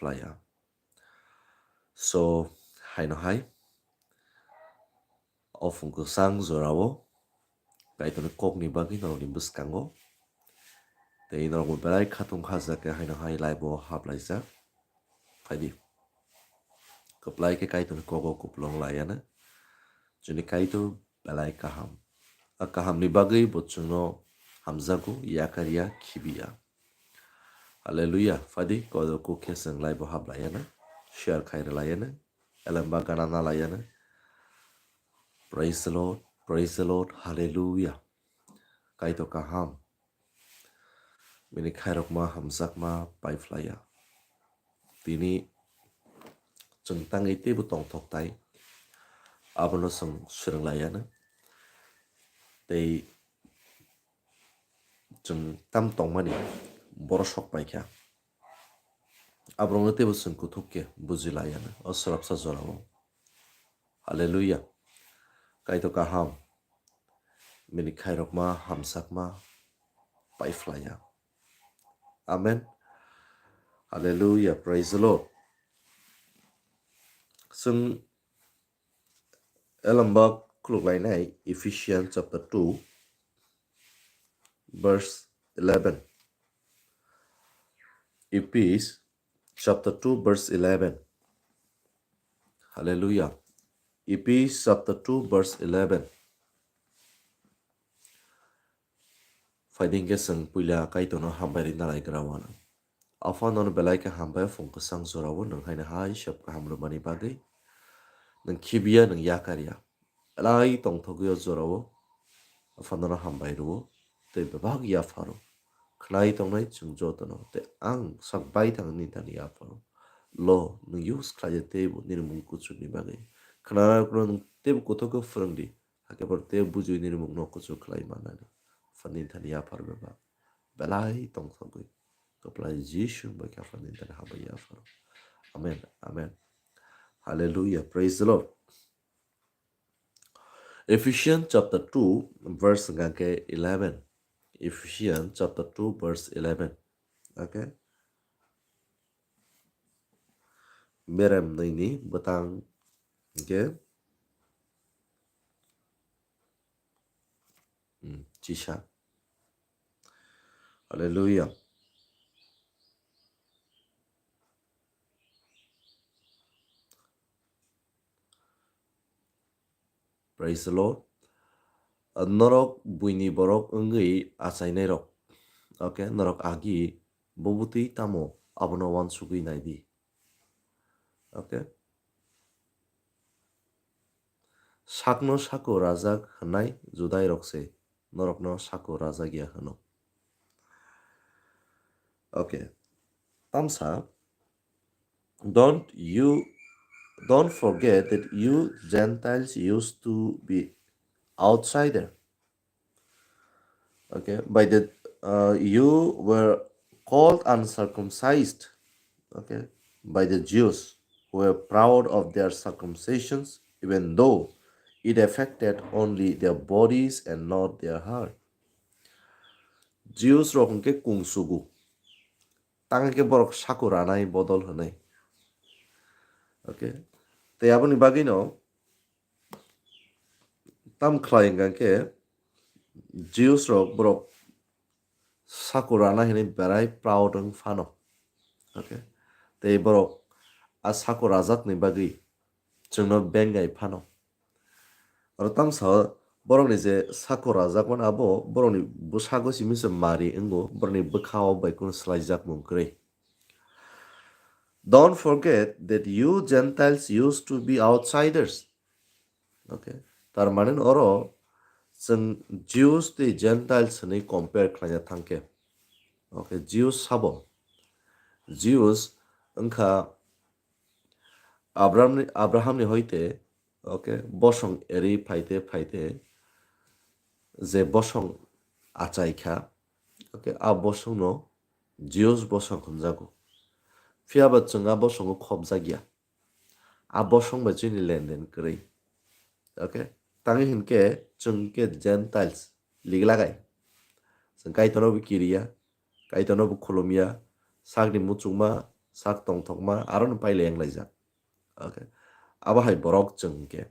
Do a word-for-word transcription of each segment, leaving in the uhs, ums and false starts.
phlaiya. So, haino hai, o phung kwchang jorao Kaitorni kokni bagwi norokni bwskango tei norokbo belai khatung khajak khe haino hai live-o haplaijak. Phaidi, kwplai khe Kaitorni kogo kupulung laiano, chwngni Kaitor belai kaham. A kahamni bagwi bo chwngno hamjago, yakarya, khibiya. Hallelujah. Phaidi, kodo kuk khe chwng live-o haplaiyano, share khai rwlaiyano, elembak gana nalaiyano. Praise the Lord, praise the Lord, hallelujah. Kaitor kaham. Bini khairokma hamjakma paiphlaiya. Tini chwng tangwi teibo tongthok tai. Abono chwng swrwnglaiyano. Tei chwng tam tongmani borok sok paikha. Aborokno teibo chwng kuthuk khe bujilaiyano o swrapsa jorao. Hallelujah. Kaitor kaham. Bini khairokma hamjakma paiphlaiya. Amen. Hallelujah. Praise the Lord. Chwng elembak khuluklainai Ephesians chapter two, verse eleven. Ephes chapter two, verse eleven. Hallelujah. Ephes chapter two, verse eleven. Phaidi hwnkhe chwng puila Kaitorno hambai rwna nalai gra uanw. Apha, nono belai khe hambai, phung kwchang jorao nwng haino hai sep kaham rwmani bagwi. Nwng khibiya, nwng yakarya. Belai tongthogwi o jorao Apha nono hambai rwo tei bebak yapharo. Khnai tongnai chwng jotono tei ang sak baithang nini thani yapharo. Lo, nwng use khlai teibo nini mung kuchukni bagwi. Khwnarokno nwng teibo kuthuk khe phwrwng di. Hakhe borok teibo bujiwi nini mungno kuchuk khlai mannani. Apha nini thani yaphar bebak. Belai tongthogwi. Kwplai Jisu bai khe Apha nini thani hambai yapharo. Amen. Amen. Hallelujah. Praise the Lord. Ephesians chapter two, verse hwnkha khe eleven. Ephesians chapter two, verse eleven. Okay? Berem nini bwtang hwnkhe, hmm, chisa. Hallelujah. Praise the Lord. Norok buini borok wngwi achainairok. Okay, norok agi bubutwi tamo abono uansugwi naidi. Okay. Sakno sako rajak hwnai Judairok se norokno sako rajak ya hwno. Okay. Tamsa, don't you, don't forget that you Gentiles used to be outsider. Okay, by the, uh, you were called uncircumcised, okay, by the Jews, who were proud of their circumcisions, even though it affected only their bodies and not their heart. Jews rok hwnkhe kungsugu, tang khe borok sako ranai bodol hwnwi. Okay, tei aboni bagwino tam khlai hwnkha khe Jews rok borok sako rana hinwi berai proud wng phano. Okay. Tei borok a sako rajakni bagwi chwngno bengai phano. Oro tamsa borokni je sako rajak mano abo borokni bwsago simi se mari wngo, borokni bwkha o bai kunu swlaijakmung kwrwi. Don't forget that you Gentiles used to be outsiders. Okay. Tar mane oro chwng Jews tei Gentiles hwnwi compare khlaina thangkhe. Okay, Jews sabo. Jews wngkha Abrahamni, Abrahamni hoite, okay, bosong eri phaite phaite je bosong achai kha, okay, a bosongno Jews bosong hwnjago. Phiya ba chwng a bosongo khopjak ya. A bosong bai chini lenden kwrwi. Okay? Tangwi hinkhe chwng khe Gentiles, ligilagai. Chwng Kaitorno bo kiriya, Kaitorno bo khulumya, sakni muchungma sak tongthokma, aro no pailai wnglaijak. Okay. Abo hai borok chwng hwnkhe.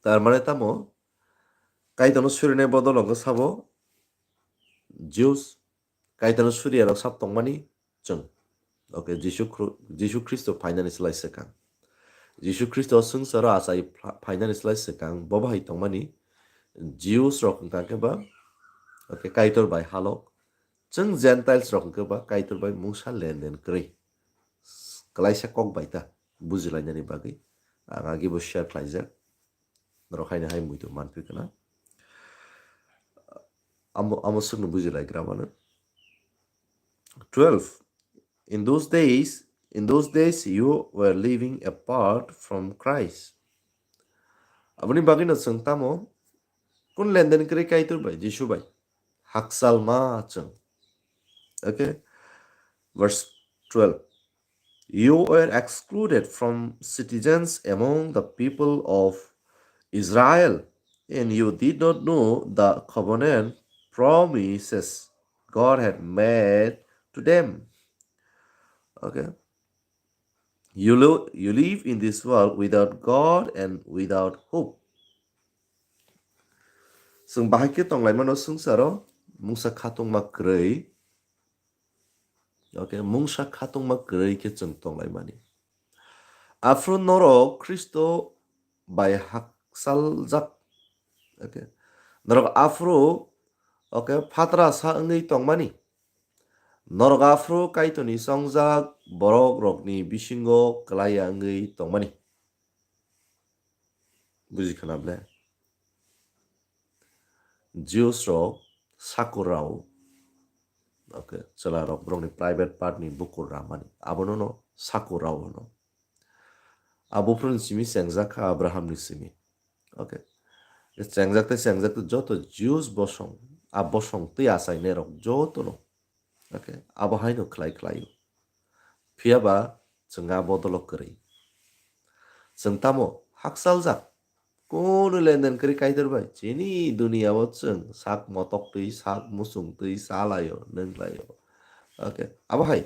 Tar mane tamo, Kaitorno surinai bodol hwnkhe sabo Jews, Kaitorno suriyarok sab tongmani chwng. Okay, Jisu Khru-, Jisu Khristo phainani slai swkang. Jisu Khristo swngcharo achai pha-, phainani slai swkang, bo bahai tongmani Jews rok hwnkha khe ba, okay, Kaitor bai halok. Chwng Gentiles rok hwnkhe ba Kaitor bai mungsa lenden kwrwi. Klaisa kok bai ta bujilainani bagwi ang agi bo share khlaijak. Norok haino hai muitu manphi kana. Amo, amo swkno bujilaigra mano. Twelve. In those days, in those days you were living apart from Christ. Aboni bagwino chwng tamo kun lenden kwrwi Kaitor bai, Jisu bai. Hakchal ma chwng. Okay. Verse twelve. You were excluded from citizens among the people of Israel, and you did not know the covenant promises God had made to them. Okay. You, lo- you live in this world without God and without hope. Chwng bahai khe tonglaimano swngcharo mungsa khatungma kwrwi. Okay, mungsa khatungma kwrwi khe chwng tonglaimani. Aphuru norok Khristo bai haksaljak. Okay. Norok aphuru, okay, phatrasa wngwi tongmani. Norok aphuru Kaitorni chongjak borok rokni bisingo kwlaiya wngwi tongmani. Buji khana ble? Jews rok sakur rao, okay, chwla rok borokni private part ni bukur ramani, abono no sakur rao hwno. A buphuruni simi chengjak kha Abraham ni simi. Okay. Chengjak tei chengjak tei joto Jews bosong, a bosong tei achainai rok joto no. Okay. Abo haino khlai khlaio. Phiya ba chwng a bodolo kwrwi. Chwng tamo haksaljak. Kunu lenden kwrwi Kaitor bai. Chini duniya o chwng sak motok twi, sak musung twi, sa laio, nwng laio. Okay. Abo hai.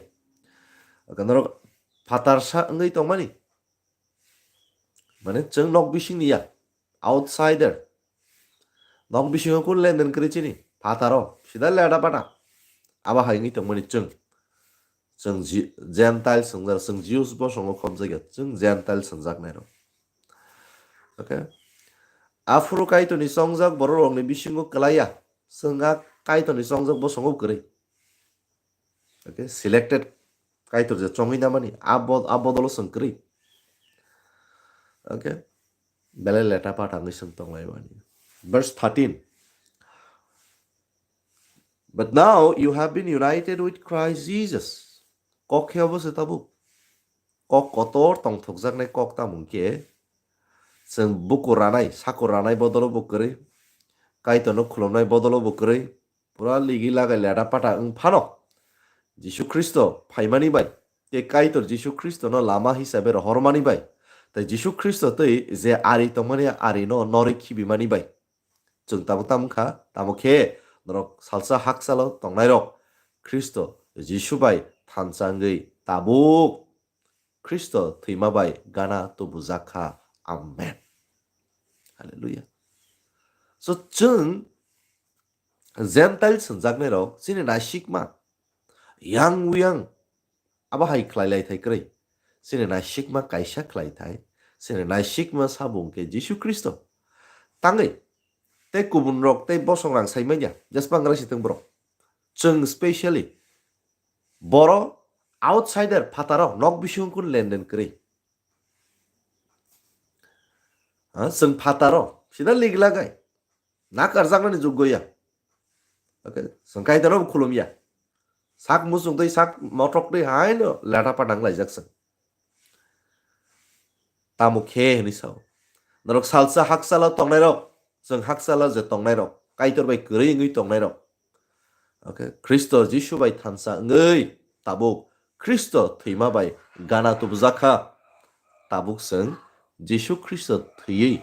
Okay, norok phatarsa wngwi tongmani. Mane chwng nok bisingni ya, outsider. Nok bisingo kun lenden kwrwi chini, phataro, sida leda pata. Abo hai wngwi tongmani chwng. Chwng Ji-, Gentile swngjak, chwng Jews bosongo khomjakya, chwng Gentile swnjaknairok. Okay. Aphuru Kaitorni chongjak bororokni bisingo kwlaiya, chwng a Kaitorni chongjak bosongo kwrwi. Okay, selected Kaitor je chongwi namani, a bo-, a bodolo chwng kwrwi. Okay, belai leta pata wngwi chwng tonglaimani. Verse thirteen. But now you have been united with Christ Jesus. Kok khe obo se tabuk. Kok kotor tongthokjaknai kok tamo khe chwng bukur ranai, sakur ranai bodolo bo kwrwi, Kaitorno khulumnai bodolo bo kwrwi, pura ligi lagai leda pata wng phano Jisu Khristo phaimani bai, tei Kaitor Jisu Khristono lama hisabe rohormani bai, tei Jisu Khristo tei je ari tongmani arino norwi khibimani bai. Chwng tamo tamo kha, tamo khe norok salsa hakchalo tongnairok Khristo Jisu bai thansa wngwi tabuk Khristo thwima bai gana tubujak kha. Amen. Hallelujah. So chwng Gentile swnjaknairok chini naisikma yang uyang abo hai khlai lai thai kwrwi. Chini naisikma kaisa khlai thai, chini naisikma sabo hwnkhe Jisu Khristo. Tangwi tei kubun rok tei bosong rang sai manya, jesbang rai sitwng borok. Chwng specially boro outsider phataro nok bisingo kun lenden kwrwi. Ha, chwng phataro sida ligilagai. Nakarjaknani juggo ya. Okay, chwng Kaitorno khulum ya. Sak muchung tei sak motok tei haino leta pata wnglaijak chwng. Tamo khe hwnwi sao. Norok salsa hakchalo tongnairok, chwng hakchalo je tongnairok, Kaitor bai kwrwi wngwi tongnairok. Okay, Khristo Jisu bai thansa wngwi tabuk Khristo thwima bai gana tubujak kha. Tabuk chwng Jisu Khristo thwiwi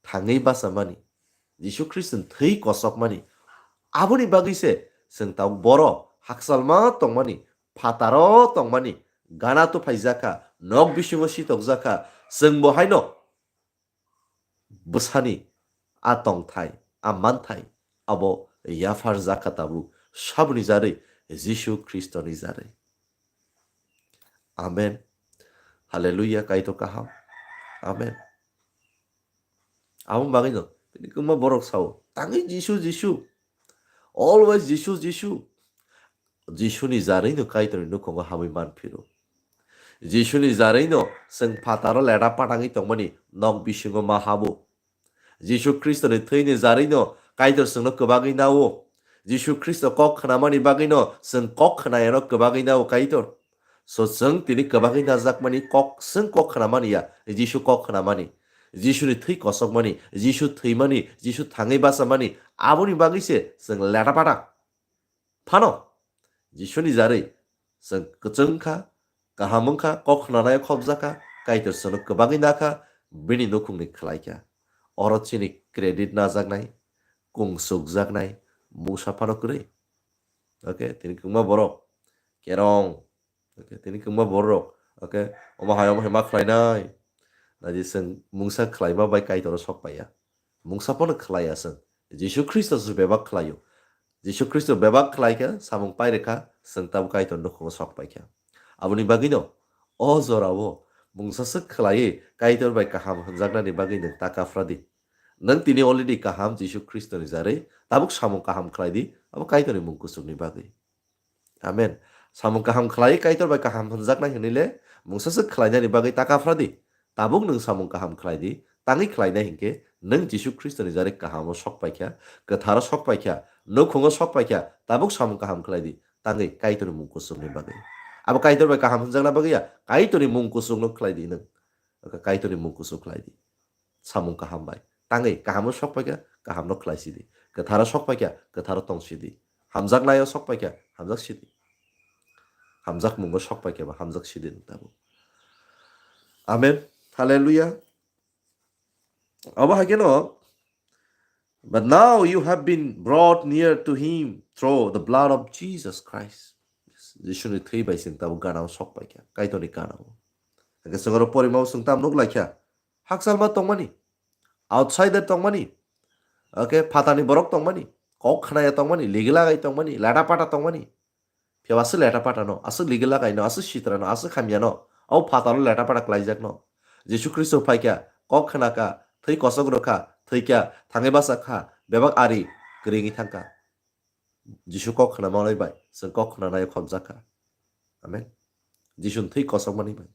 thangwi bachamani, Jisu Khristoni thwi kosokmani. Aboni bagwi se chwng tabuk boro hakchalma tongmani, phataro tongmani gana tuphaijak kha, nok bisingo sitokjak kha, chwngbo haino bwsani a tongthai, a manthai abo yapharjak kha tabuk saboni jarwi, Jisu Khristoni jarwi. Amen. Hallelujah, Kaitor kaham. Amen. Aboni bagwino tini kwbangma borok sao, "Tangwi Jisu, Jisu. Always Jisu, Jisu." Jisuni jarwino Kaitorni nukhungo hamwi manphiro. Jisuni jarwino chwng phataro leta patangwi tongmani nok bisingo ma habo. Jisu Khristoni thwini jarwino Kaitor chwngno kwbagwi nao. Jisu Khristo kok khnamani bagwino chwng kok khnayano kwbagwi nao Kaitor. So chwng tini kwbagwi najakmani kok, chwng kok khnamani ya, Jisu kok khnamani. Jisuni thwi kosokmani, Jisu thwimani, Jisu thangwi bachamani, aboni bagwi se chwng leta pata phano Jisuni jarwi chwng kwchwng kha, kaham wng kha, kok khnanai khopjak kha, Kaitor chwngno kwbagwi na kha, bini nukhungni khlai kha. Oro chini credit najaknai, kungsukjaknai mungsa phano kwrwi. Okay, tini kwbangma borok kerong. Okay, tini kwbangma borok, okay, omo hai, omo hai ma khlainai. Naidi chwng mungsa khlaima bai Kaitoro sok paiya. Mungsa phano khlaiya chwng. Jisu Khristo se bebak khlaio. Jisu Khristo bebak khlai kha, samung pai rwkha, chwng tabuk Kaitor nukhungo sok pai kha. Aboni bagwino o jorao mungsa swk khlaiwi Kaitor bai kaham hwnjaknani bagwi nwng ta kaphra di. Nwng tini already kaham Jisu Khristoni jarwi, tabuk samung kaham khlai di, abo Kaitorni mung kuchukni bagwi. Amen. Samung kaham khlai Kaitor bai kaham hwnjaknai hwnwi le mungsa swk khlainani bagwi ta kaphra di. Tabuk nwng samung kaham khlai di, tangwi khlainai hinkhe nwng Jisu Khristoni jarwi kahamo sok pai kha, kwtharo sok pai kha, nukhungo sok pai kha, tabuk samung kaham khlai di, tangwi Kaitorni mung kuchukni bagwi. Abo Kaitor bai kaham hwnjakna bagwi ya, Kaitorni mung kuchukno khlai di nwng. Kaitorni mung kuchuk khlai di. Samung kaham bai. Tangwi kahamo sok pai kha, kahamno khlai si di. Kwtharo sok pai kha, kwtharo tong si di. Hamjaknaio sok pai kha, hamjak si di. Hamjak mungo sok pai kha ba hamjak si di nwng tabuk. Amen. Hallelujah. Abo hai kheno, "But now you have been brought near to him through the blood of Jesus Christ." Jisuni thwi bai chwng tabuk ganao sok pai kha, Kaitorni ganao. Hake chwng oro porimao chwng tam nuk lai kha. Hakchalma tongmani, outsider tongmani, okay, phatani borok tongmani, kok khnaya tongmani, ligi lagai tongmani, lata pata tongmani. Phiya aswk leta pata no, aswk ligi lagai no, aswk sitra no, aswk hamya no, o phataro leta pata khlaijak no. Jisu Khristo phai kha, kok khna kha, thwi kosok rw kha, thwi kha, thangwi bachak kha, bebak ari kwrwngwi thang kha. Jisu kok khna manwi bai chwng kok khnanai khopjak kha. Amen. Jisuni thwi kosok mani bai,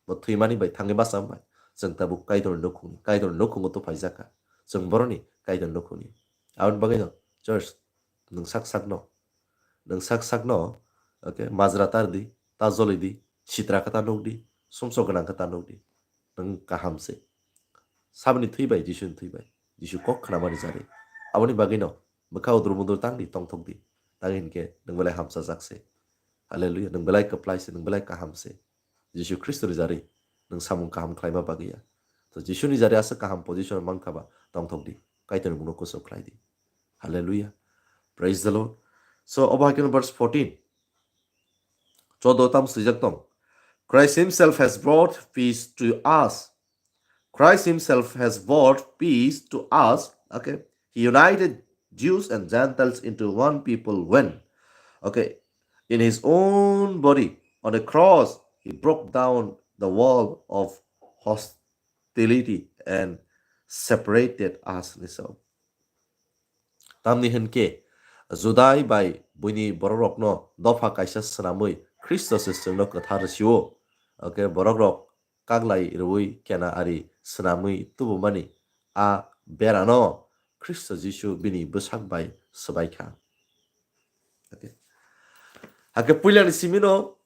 bo thwimani bai, thangwi bacham bai chwng tabuk Kaitorni nukhungni, Kaitorni nukhungo tuphaijak kha. Chwng boroni Kaitorni nukhungni. Aboni bagwi no church, nwng sak sak no, nwng sak sak no, okay, majra tar di, ta joli di, sitra khe ta nuk di, sumsok gwnang khe ta nuk di. Nwng kaham se. Saboni thwi bai, Jisuni thwi bai, Jisu kok khnamani jari. Aboni bagwi no bwkha udur mudur tang di, tongthok di. Tang hinkhe nwng belai hamsajak se. Hallelujah. Nwng belai kwplai se, nwng belai kaham se. Jisu Khristoni jari nwng samung kaham khlaima bagwi ya. To Jisuni jari aswk kaham position mankha ba tongthok di. Kaitorni mungno kuchuk khlai di. Hallelujah. Praise the Lord. So, obo hai kheno verse fourteen. Chodo tam swijak tong. "Christ himself has brought peace to us." Christ himself has brought peace to us. Okay. He united Jews and Gentiles into one people when, okay, in his own body on a cross, he broke down the wall of hostility and separated us. Ni so. Tamni hinkhe Judai bai buini bororokno dopha kaisa swnamwi Khristo se chwngno kwthar rwsio. Okay, borokrok kaglai rwui kena ari swnamwi tubumani a berano Khristo Jisu bini bwsak bai swbai kha. Okay. Hakhe puilani simino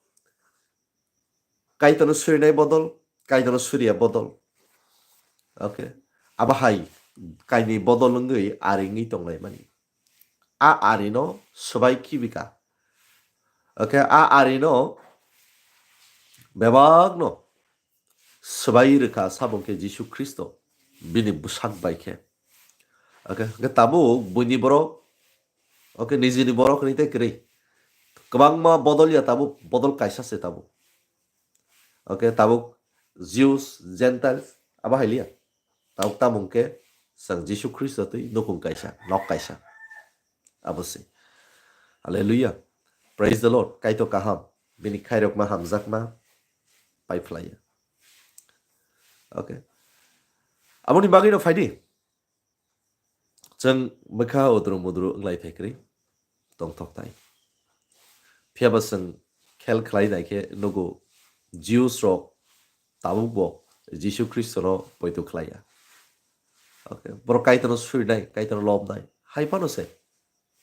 Kaitorno surinai bodol, Kaitorno suriya bodol. Okay. Abo hai kainwi bodol wngwi ari wngwi tonglaimani. A arino swbai khibika. Okay, a arino bebakno swbai rwkha sabo khe Jisu Khristo bini bwsak bai khe. Okay, hwnkhe tabuk buini borok, okay, nijini borok hwnwi tei kwrwi. Kwbangma bodol ya tabuk, bodol kaisa se tabuk. Okay, tabuk Jews, Gentiles, abo hai liya. Tabuk tamung khe chwng Jisu Khristo twi nukung kaisa, nok kaisa. Abo se. Hallelujah. Praise the Lord. Kaitor kaham. Bini khairokma hamjakma pai phlaiya. Okay. Aboni bagwi no phaidi. Chwng bwkha udru mudru wnglai thai kwrwi tongthok tai. Phiya ba chwng khel khlai nai khe nugo Jews rok tabuk bo Jisu Khristo no poito khlai ya. Okay. Borok Kaitor no surinai, Kaitor no lobnai. Hai phano se.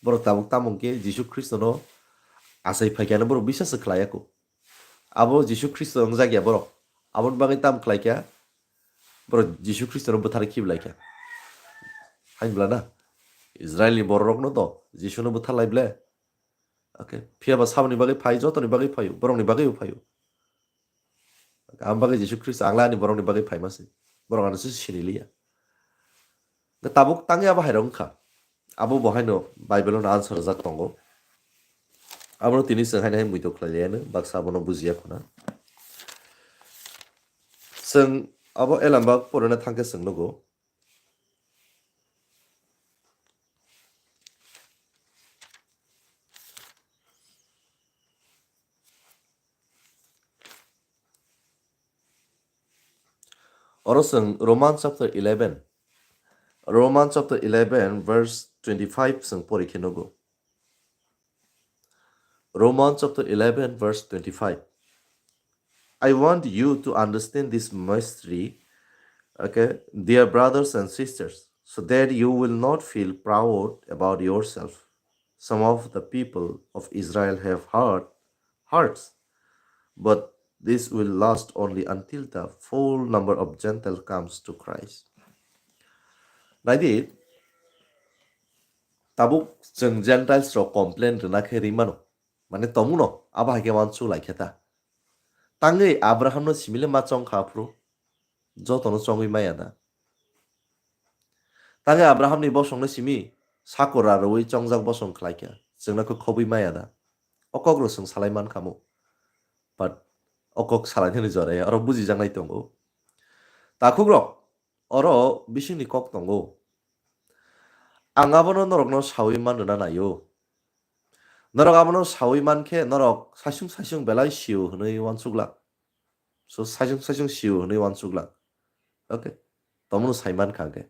Borok tabuk tamung khe Jisu Khristo no achai phai khe ano borok bisas khlai ya kho. Abo Jisu Khristo wngjak ya borok. Aboni bagwi tam khlai kha. Borok Jisu Khristo no bwthar khibi lai kha. Hain bla na? Israel ni borok rok no to Jisu no bwthar lai ble. Okay. Phiya ba saboni bagwi phai, joto ni bagwi phaio, borok ni bagwi phaio. Ang bagwi Jisu Khristo, ang lai ani borok ni bagwi phaima se. Borok ano se sini liya. Ga tabuk tangwi abo hai rok wngkha. Abo bo haino Bible no answer rijak tongo. Abono tini chwng haino hai muitok khlai liya no, baksa abono bujiya khuna. Chwng abo elamba porina thangkhe chwng nugo. Oro chwng Roman chapter eleven, Roman chapter eleven verse twenty-five chwng pori khe nugo. Roman chapter eleven verse twenty-five. I want you to understand this mystery, okay, dear brothers and sisters, so that you will not feel proud about yourself. Some of the people of Israel have hard hearts, but this will last only until the full number of Gentile comes to Christ. Naidi, tabuk chwng Gentiles rok complain rwna khe ri mano. Mane tongmung no abo hai khe uansuk lai khe ta. Tangwi Abraham no simi le ma chong kha aphuru? Joto no chongwi maya da. Tangwi Abraham ni bosong no simi sakura rwui chongjak bosong khlai kha. Chwng no khe khobwi maya da. O kok rok chwng salai man kha mu. But o kok salai nani jora ya, oro bujijaknai tongo. Takhuk rok, oro bisingni kok tongo. Ang abono norokno saui man rwna naio. Norok abono saui man khe norok saisung saisung belai sio hwnwi uansuk glak. So saisung saisung sio hwnwi uansuk glak. Okay. Tomono sai man kha hwnkhe.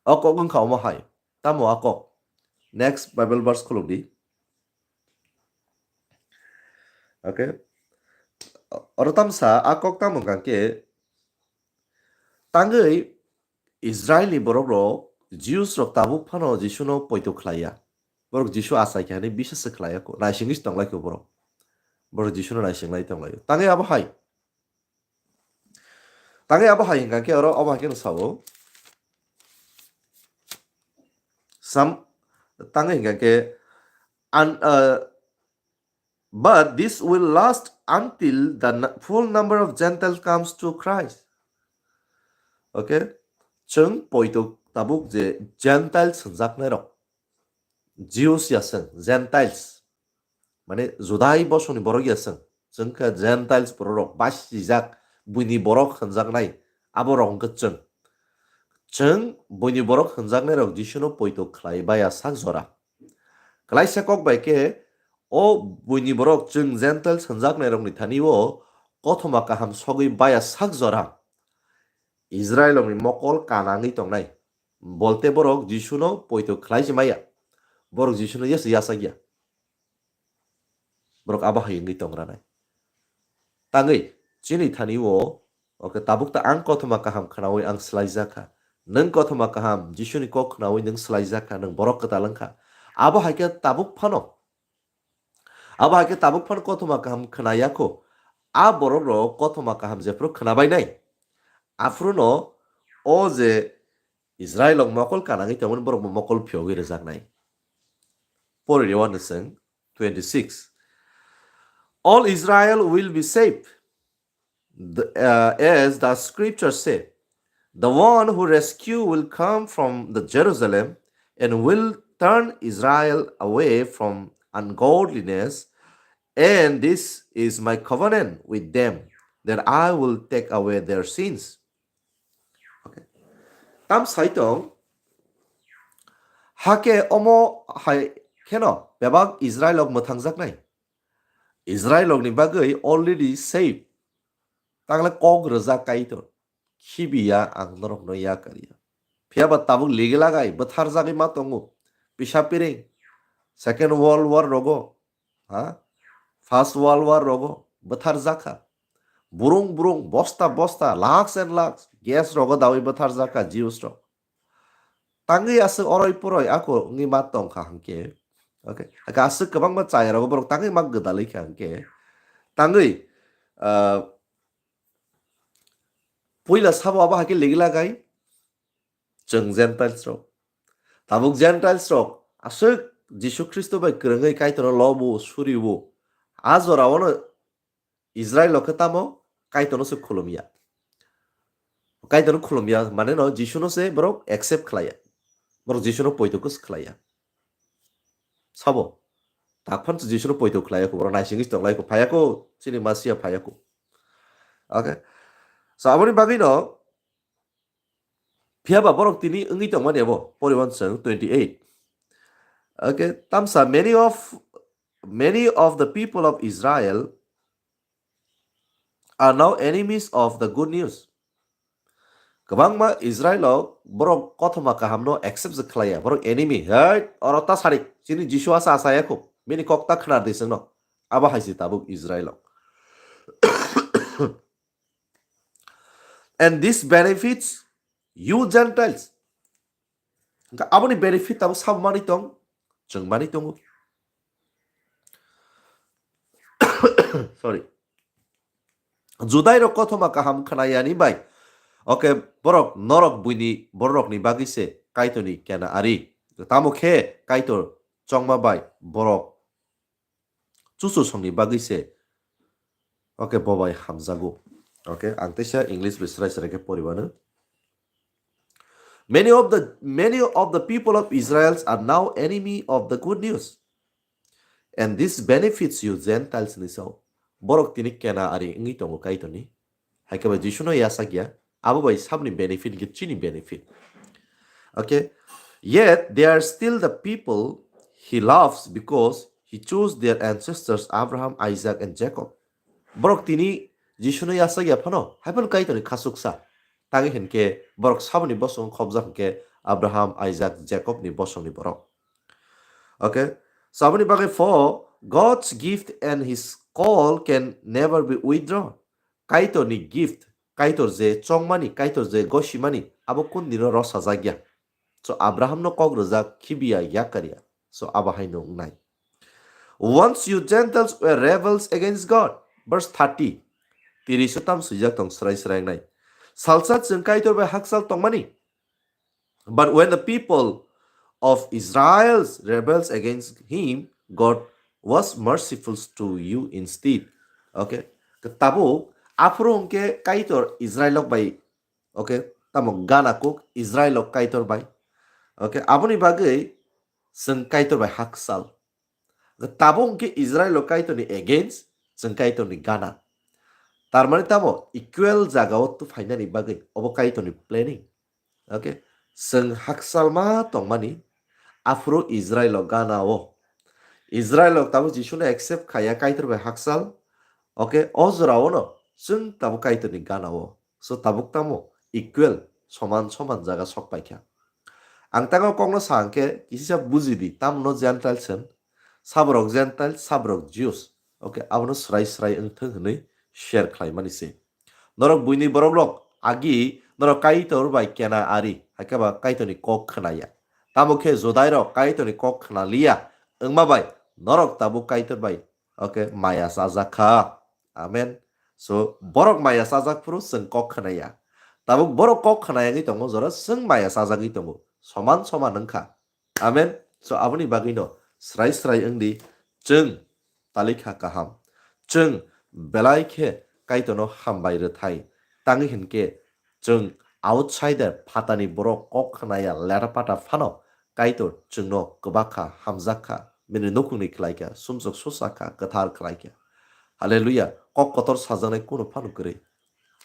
O kok wngkha omo hai. Tamo a kok? Next Bible verse khuluk di. Okay. Oro tamsa a kok tamo hwnkha khe, tangwi Israel ni borok rok, Jews rok tabuk phano Jisu no poito khlai ya. Borok Jisu achai khe hwnwi bisas se khlai ya kho. Naisingwi se tong lai kho borok. Borok Jisu no naising lai tong lai. Tangwi abo hai. Tangwi abo hai hwnkha khe oro abo hai khe no sao. Sam tangwi hwnkha khe an, uh, but this will last until the n-, full number of Gentiles comes to Christ. Okay? Chwng poito tabuk je Gentiles hwnjaknai rok. Jews ya chwng, Gentiles. Mane Judai bosongni borok ya chwng. Chwng khe Gentiles borok rok, basijak buini borok hwnjaknai, abo rok hwnkhe chwng. Chwng buini borok hwnjaknai rok Jisu no poito khlai baya sak jora. Klaisa kok bai khe o buini borok chwng Gentiles hwnjaknai rokni thani o kothoma kaham sogwi baya sak jora. Israel rokni mokol kanangwi tongnai. Bolte borok Jisu no poito khlai se maya. Borok Jisu no yes yachak ya. Borok abo hai wngwi tong ranai. Tangwi chini thani o, okay, tabuk ta ang kothoma kaham khnaui ang swlaijak kha. Nwng kothoma kaham Jisuni kok khnaui nwng swlaijak kha, nwng borok kwtal wng kha. Abo hai khe tabuk phano, abo hai khe tabuk phano kothoma kaham khna ya kho. A borok rok kothoma kaham jephru khna bai nai, aphuru no o je Israel rok mokol kanangwi tongmani borok bo mokol phiyogwi rwjaknai. Pori rw uansuk twenty-six. All Israel will be saved, the, uh, as the scriptures say, "The one who rescue will come from the Jerusalem and will turn Israel away from ungodliness And this is my covenant with them, that I will take away their sins. Okay. Tam saitong, hake omo hai kheno bebak Israelok mwthangjaknai. Israelokni bagwi already saved. Tangle kok rwjak Kaitor. Khibiya ang norokno yakarya. Phiyaba tabuk ligi lagai bwtharjagwi ma tongo. Pisa piring. Second World War rogo. Ha? First World War rogo bwtharjakha. Burung burung, bosta bosta, lakhs and lakhs gas rogo dawi bwtharjakha Jews rok. Tangwi aswk oroi poroi ako wngwi ma tongkha hwnkhe. Okay. Hwnkhe aswk kwbangma chaya rogo borok tangwi ma gwdalwi kha hwnkhe. Tangwi, ah, puila sabo abo hakhe ligi lagai chwng Gentiles rok. Tabuk Gentiles rok aswk Jisu Khristo bai kwrwngwi Kaitorno lobo, suriwo. A jorao no Israel rok khe tamo Kaitorno se khulumya. Kaitorno khulumya, mane no Jisuno se borok accept khlaiya. Borok Jisuno poito khe se khlaiya. Sabo. Takphano se Jisuno poito khlaiya kho, borok naisingwi se tonglai kho, phaiya kho, chini Masia phaiya kho. Okay. So, aboni bagwi no, phiyaba borok tini wngwi tongmani abo, poriwan chwng twenty-eight. Okay, tamsa, many of, many of the people of Israel are now enemies of the good news. Kwbangma Israel rok borok kothoma kahamno accept se khlaiya, borok enemy, "Hei, oro ta sarik, chini Jisu asa asa yakho, bini kok ta khna di chwngno." Abo hai se tabuk Israel rok. And this benefits you Gentiles. Hwnkhe aboni benefit tabuk sabo manwi tong, chwng manwi tongo. Sorry. Judai rok kothoma kaham khnayani bai. Okay, borok norok buini bororokni bagwi se Kaitorni kena ari. Tamo khe Kaitor chongma bai borok chuchusongni bagwi se. Okay, bo bai hamjago. Okay, ang teisa English bai srai srai khe poribano. Many of the, many of the people of Israel are now enemy of the good news. And this benefits you Gentiles ni so. Borok tini kena ari wngwi tongo Kaitorni. Hai khe bai Jisuno yasakya, abo bai sabni benefit hwnkhe chini benefit. Okay. Yet they are still the people he loves because he chose their ancestors Abraham, Isaac and Jacob. Borok tini Jisuno yasakya phano, hai phano Kaitorni khasuksa. Tangwi hinkhe borok saboni bosongo khobjak hinkhe Abraham, Isaac, Jacob ni bosongni borok. Okay. Saboni bagwi pho God's gift and his call can never be withdrawn. Kaitorni gift, Kaitor je chongmani, Kaitor je gosimani, abo kun dino rosajak ya. So Abraham no kok rwjak khibiya yakarya. So abo hai no wngnai. Once you Gentiles were rebels against God. Verse thirty. Tiri so tam swijak tong srai srai wngnai. Salsa chwng Kaitor bai haksal tongmani. But when the people of Israel rebels against him, God was merciful to you instead. Okay. Tabuk aphuru hwnkhe Kaitor Israel rok bai, okay, tamo gana kuk Israel rok Kaitor bai. Okay, aboni bagwi chwng Kaitor bai haksal. Tabuk hwnkhe Israel rok Kaitorni against, chwng Kaitorni gana. Tarmani tamo equal jagao tu phainani bagwi obo Kaitorni planning. Okay, chwng haksalma tongmani aphuru Israel rok gana o. Israel rok tabuk Jisuno accept khaiya Kaitor bai haksal. Okay, o jorao no chwng tabuk Kaitorni gana o. So tabuk tamo equal, soman soman jaga sok paikha. Ang tango kokno sa hwnkhe kisisa buji di, tamno Gentiles hwn, saborok Gentiles, saborok Jews. Okay, abono srai srai wngthwng hwnwi share khlaimani se. Norok buini borok rok agi norok Kaitor bai kena ari, hakhe ba Kaitorni kok khnaya. Tamo khe Judai rok Kaitorni kok khnaliya, wngma bai norok tabuk Kaitor bai, okay, maya chajak kha. Amen. So, borok maya chajak phuru chwng kok khnaya. Tabuk borok kok khnaya wngwi tongo, jora chwng maya chajagwi tongo. Soman soman wngkha. Amen. So, aboni bagwino srai srai wngdi, chwng talikha kaham. Chwng belai khe Kaitorno hambai rwthai. Tangwi hinkhe chwng outsider phatani borok kok khnaya lera pata phano Kaitor chwngno kwbakha, hamjakha. bini nukhungni khlaikha, sumsok susa kha, kwthar khlaikha. Hallelujah. Kok kotor sajaknai kunu phano kwrwi.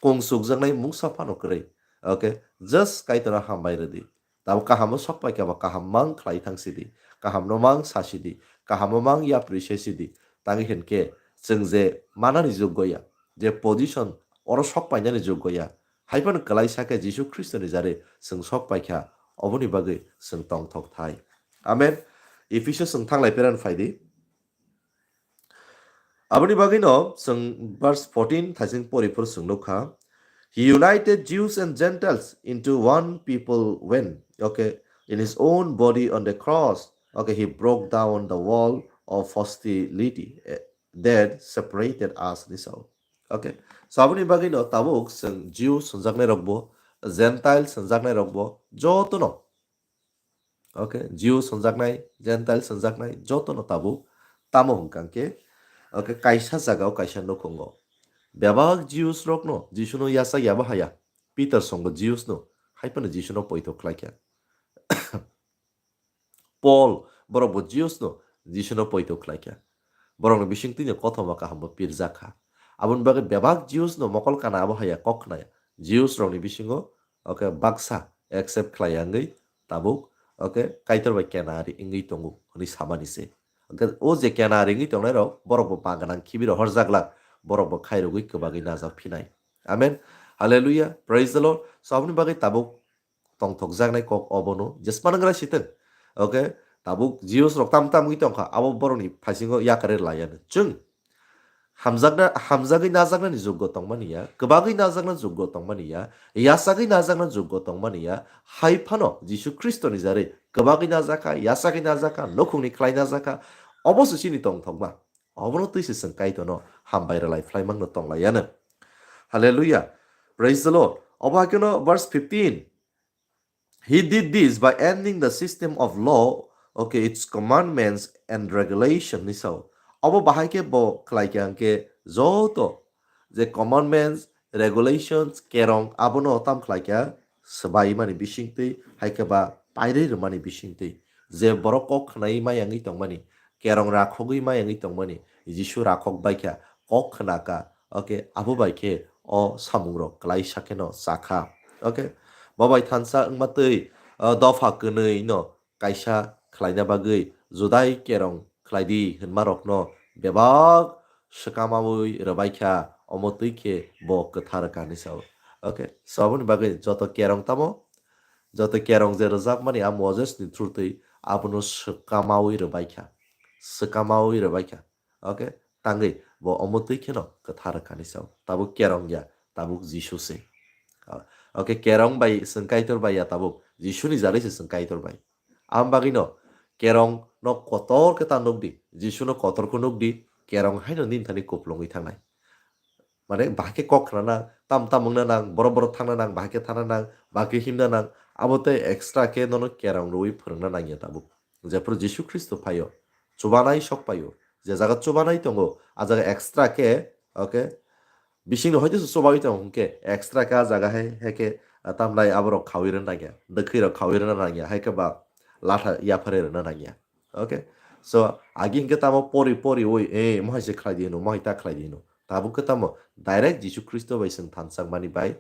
Kung sukjaknai mungsa phano kwrwi. Okay, just Kaitorno hambai rwdi. Tabuk kahamo sok paikha ba kaham mang khlai thang sidi. Kahamno mang sa sidi. Kahamo mang yapri se sidi. Tangwi hinkhe chwng je manani juggo ya, je position oro sok painani juggo ya, hai phano kwlai sakhe Jisu Khristoni jare chwng sok paikha, oboni bagwi chwng tongthok thai. Amen. Ephesus chwng thanglai peran phaidi. Aboni bagwino chwng verse fourteen thaising pori phuru chwng nukha, "He united Jews and Gentiles into one people when, okay, in his own body on the cross, okay, he broke down the wall of hostility, eh, that separated us," ni sao. Okay. So aboni bagwino tabuk chwng Jew swnjaknai rokbo, Gentile swnjaknai rokbo, jotono, okay, Jew swnjaknai, Gentile swnjaknai, jotono tabuk. Tamo hwnkha khe, okay, kaisa jagao kaisa nukhungo bebak Jews rokno Jisuno yachak yabo haya. Peter songo Jews no, hai phano Jisuno poito khlaikha. Paul, borok bo Jews no Jisuno poito khlaikha. Borokni bisingtwino kothoma kaham bo pirjak kha. Aboni bagwi bebak Jews no mokol kana abo haya kok khnaya. Jews rokni bisingo, okay, baksa accept khlai wngwi tabuk, okay, Kaitor bai kena ari wngwi tongo hwnwi samani se. Okay, o je kena ari wngwi tongnai rok, borok bo pa gwnang khibi rohorjak lak, borok bo khairogwi kwbagwi najak phinai. Amen. Hallelujah. Praise the Lord. So aboni bagwi tabuk tongthokjaknai kok obono jesmano gra sitwng. Okay, tabuk Jews rok tam tam wngwi tongkha, abo borokni phaisingo yakare laiya chwng. Hamjakna, hamjagwi najaknani juggo tongmani ya, kwbagwi najakna juggo tongmani ya, yachagwi najakna juggo tongmani ya, hai phano Jisu Khristoni jare kwbagwi najakha, yachagwi najakha, nukhungni khlai najakha, obo se chini tongthokma. Obono twi se chwng Kaitorno hambai rwlai phlaimangno tonglaiyano. Hallelujah. Praise the Lord. Obo hakeno verse fifteen. He did this by ending the system of law, okay, its commandments and regulation ni sao. Obo bahai khe bo khlai khe hwnkhe joto je commandments, regulations, kerong abono tam khlai khe swbai mani bisingtwi, hai khe ba pairwi rwmani bisingtwi. Je borok kok khnai ma yangwi tongmani, kerong rakhogwi ma yangwi tongmani, Jisu rakhok bai kha, kok khna kha, okay, abo bai khe o samungrok klaisa kheno cha kha. Okay, bo bai thansa wngma twi, o, dopha kwnwi no kaisa khlaina bagwi Judai kerong khlai di hwnma rokno bebak swkamaui rwbai kha, omo twi khe bo kwthar kha ni sao. Okay, so aboni bagwi joto kerong tamo, joto kerong je rwjakmani a Moses ni through twi abono swkamaui rwbai kha, swkamaui rwbai kha. Okay, tangwi bo omo twi kheno kwthar kha ni sao. Tabuk kerong ya, tabuk Jisu se. Ah, okay, kerong bai chwng Kaitor bai ya tabuk, Jisu ni jari se chwng Kaitor bai. Am bagwi no kerong no kotor khe ta nuk di, Jisu no kotor khe nuk di, kerong haino nini thani kuplungwi thangnai. Mane bahai khe kok khna nang, tam tam wngna nang, borok borok thangna nang, bahai khe thangna nang, bahai khe himna nang, abo tei extra khe nono kerong rwui phwrwngna nang ya tabuk. Jephuru Jisu Khristo phaio, chubanai sok paio, je jaga chubanai tongo, a jaga extra khe, okay, bisingni hoite se chubaui tongo hwnkhe extra khe a jaga hai, hai khe, ah, tamnai aborok khaui rwna nang ya, dwkhwi rok khaui rwna nang ya, hai khe ba latha yapharwi rwna nang ya. Okay, so agi hwnkhe tamo pori pori oi, eh, mohai se khlai di hino, mohai ta khlai di hino. Tabuk khe tamo direct Jisu Khristo bai chwng thansa wngmani bai,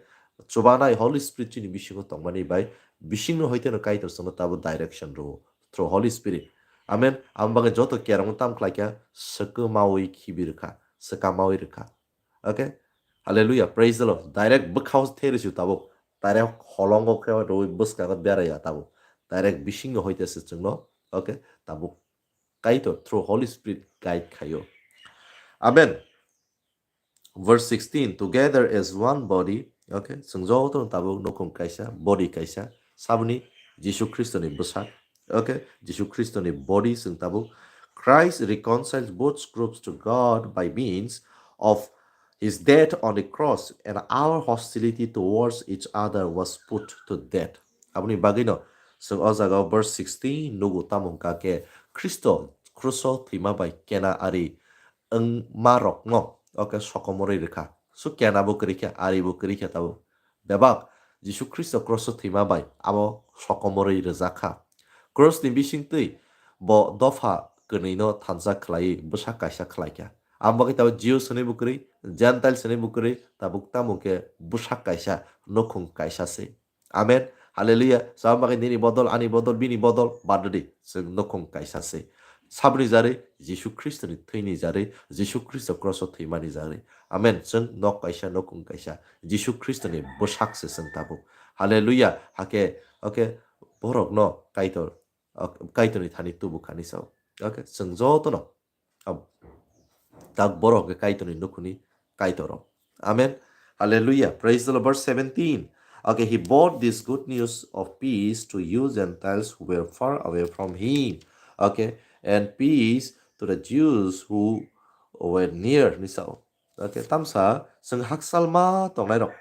chubanai Holy Spirit chini bisingo tongmani bai, bisingno hoite no Kaitor chwngno tabuk direction rwo through Holy Spirit. Amen. Amo bagwi joto kerong tam khlai kha, swkamaui khibi rwkha, swkamaui rwkha. Okay? Hallelujah. Praise the Lord. Direct bwkhao therisi tabuk. Direct holongo khe rwi bwskango beraiya tabuk. Direct bisingno hoite se chwngno, okay, tabuk Kaitor through Holy Spirit guide khaio. Amen. Verse sixteen, "Together as one body," okay, chwng joto tabuk nukhung kaisa, body kaisa, saboni Jisu Khristoni bwsak, okay, Jisu Khristoni body chwng tabuk. "Christ reconciled both groups to God by means of his death on the cross, and our hostility towards each other was put to death." Aboni bagwino chwng o jaga o verse sixteen nugo, tamo hwnkha khe Khristo kruso thwima bai kena ari wngma rokno, okay, sokomorwi rwkha. Su kena bo kwrwi kha, ari bo kwrwi kha tabuk. Bebak Jisu Khristo kruso thwima bai abo sokomorwi rwjak kha. Krusni bisingtwi bo dopha kwnwi no thansa khlaiwi bwsak kaisa khlaikha. Aboni bagwi tabuk Jews hwnwi bo kwrwi, Gentiles hwnwi bo kwrwi, tabuk tamo khe bwsak kaisa, nukhung kaisa se. Amen. Hallelujah. Sa bagwi nini bodol, ani bodol, bini bodol, bad di. Chwng nukhung kaisa se. Saboni jarwi, Jisu Khristoni thwini jarwi, Jisu Khristo cross o thwimani jarwi. Amen. Chwng nok kaisa, nukhung kaisa. Jisu Khristoni bwsak se chwng tabuk. Hallelujah. Hakhe, okay, borokno Kaitor, ok, Kaitorni thani tubu kani sao. Okay, chwng jotono, ab-, tak borok ke Kaitorni nukhungni Kaitor rok. Amen. Hallelujah. Praise the Lord. Verse seventeen. Okay, he brought this good news of peace to you Gentiles who were far away from him. Okay, and peace to the Jews who were near. Ni sao. Okay, tamsa chwng haksalma tongnai rok.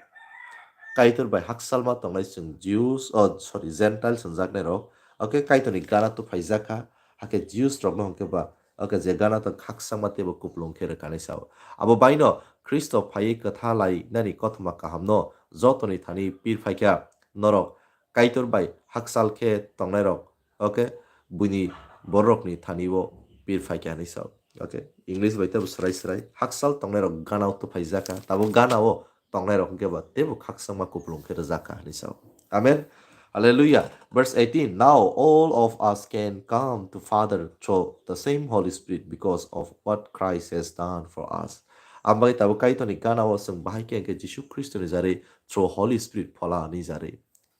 Kaitor bai haksalma tongnai chwng Jews, oh, sorry, Gentiles hwnjaknai rok. Okay, Kaitorni gana tu phaijak kha. Hakhe Jews rokno hwnkhe ba, okay, je gana to khakchangma teibo kupulung khe rwkani sao. Abo baino Khristo phaiwi kwtha lai nani kothoma kahamno jotoni thani pir phaikha. Norok Kaitor bai haksal khe tongnai rok, okay, buini bororokni thani o pir phaikha hinwi sao. Okay, English bai teibo swrai swrai, haksal tongnai rok gana o tuphai jaka, tabuk gana o tongnai rok hwnkhe ba teibo khakchangma kupulung khe rwjak kha hinwi sao. Amen. Hallelujah. Verse eighteen, now all of us can come to Father through the same Holy Spirit because of what Christ has done for us. Ambai tabuk Kaitorni gana o chwng bahai khe hwnkhe Jisu Khristoni jarwi through Holy Spirit phola ni jarwi.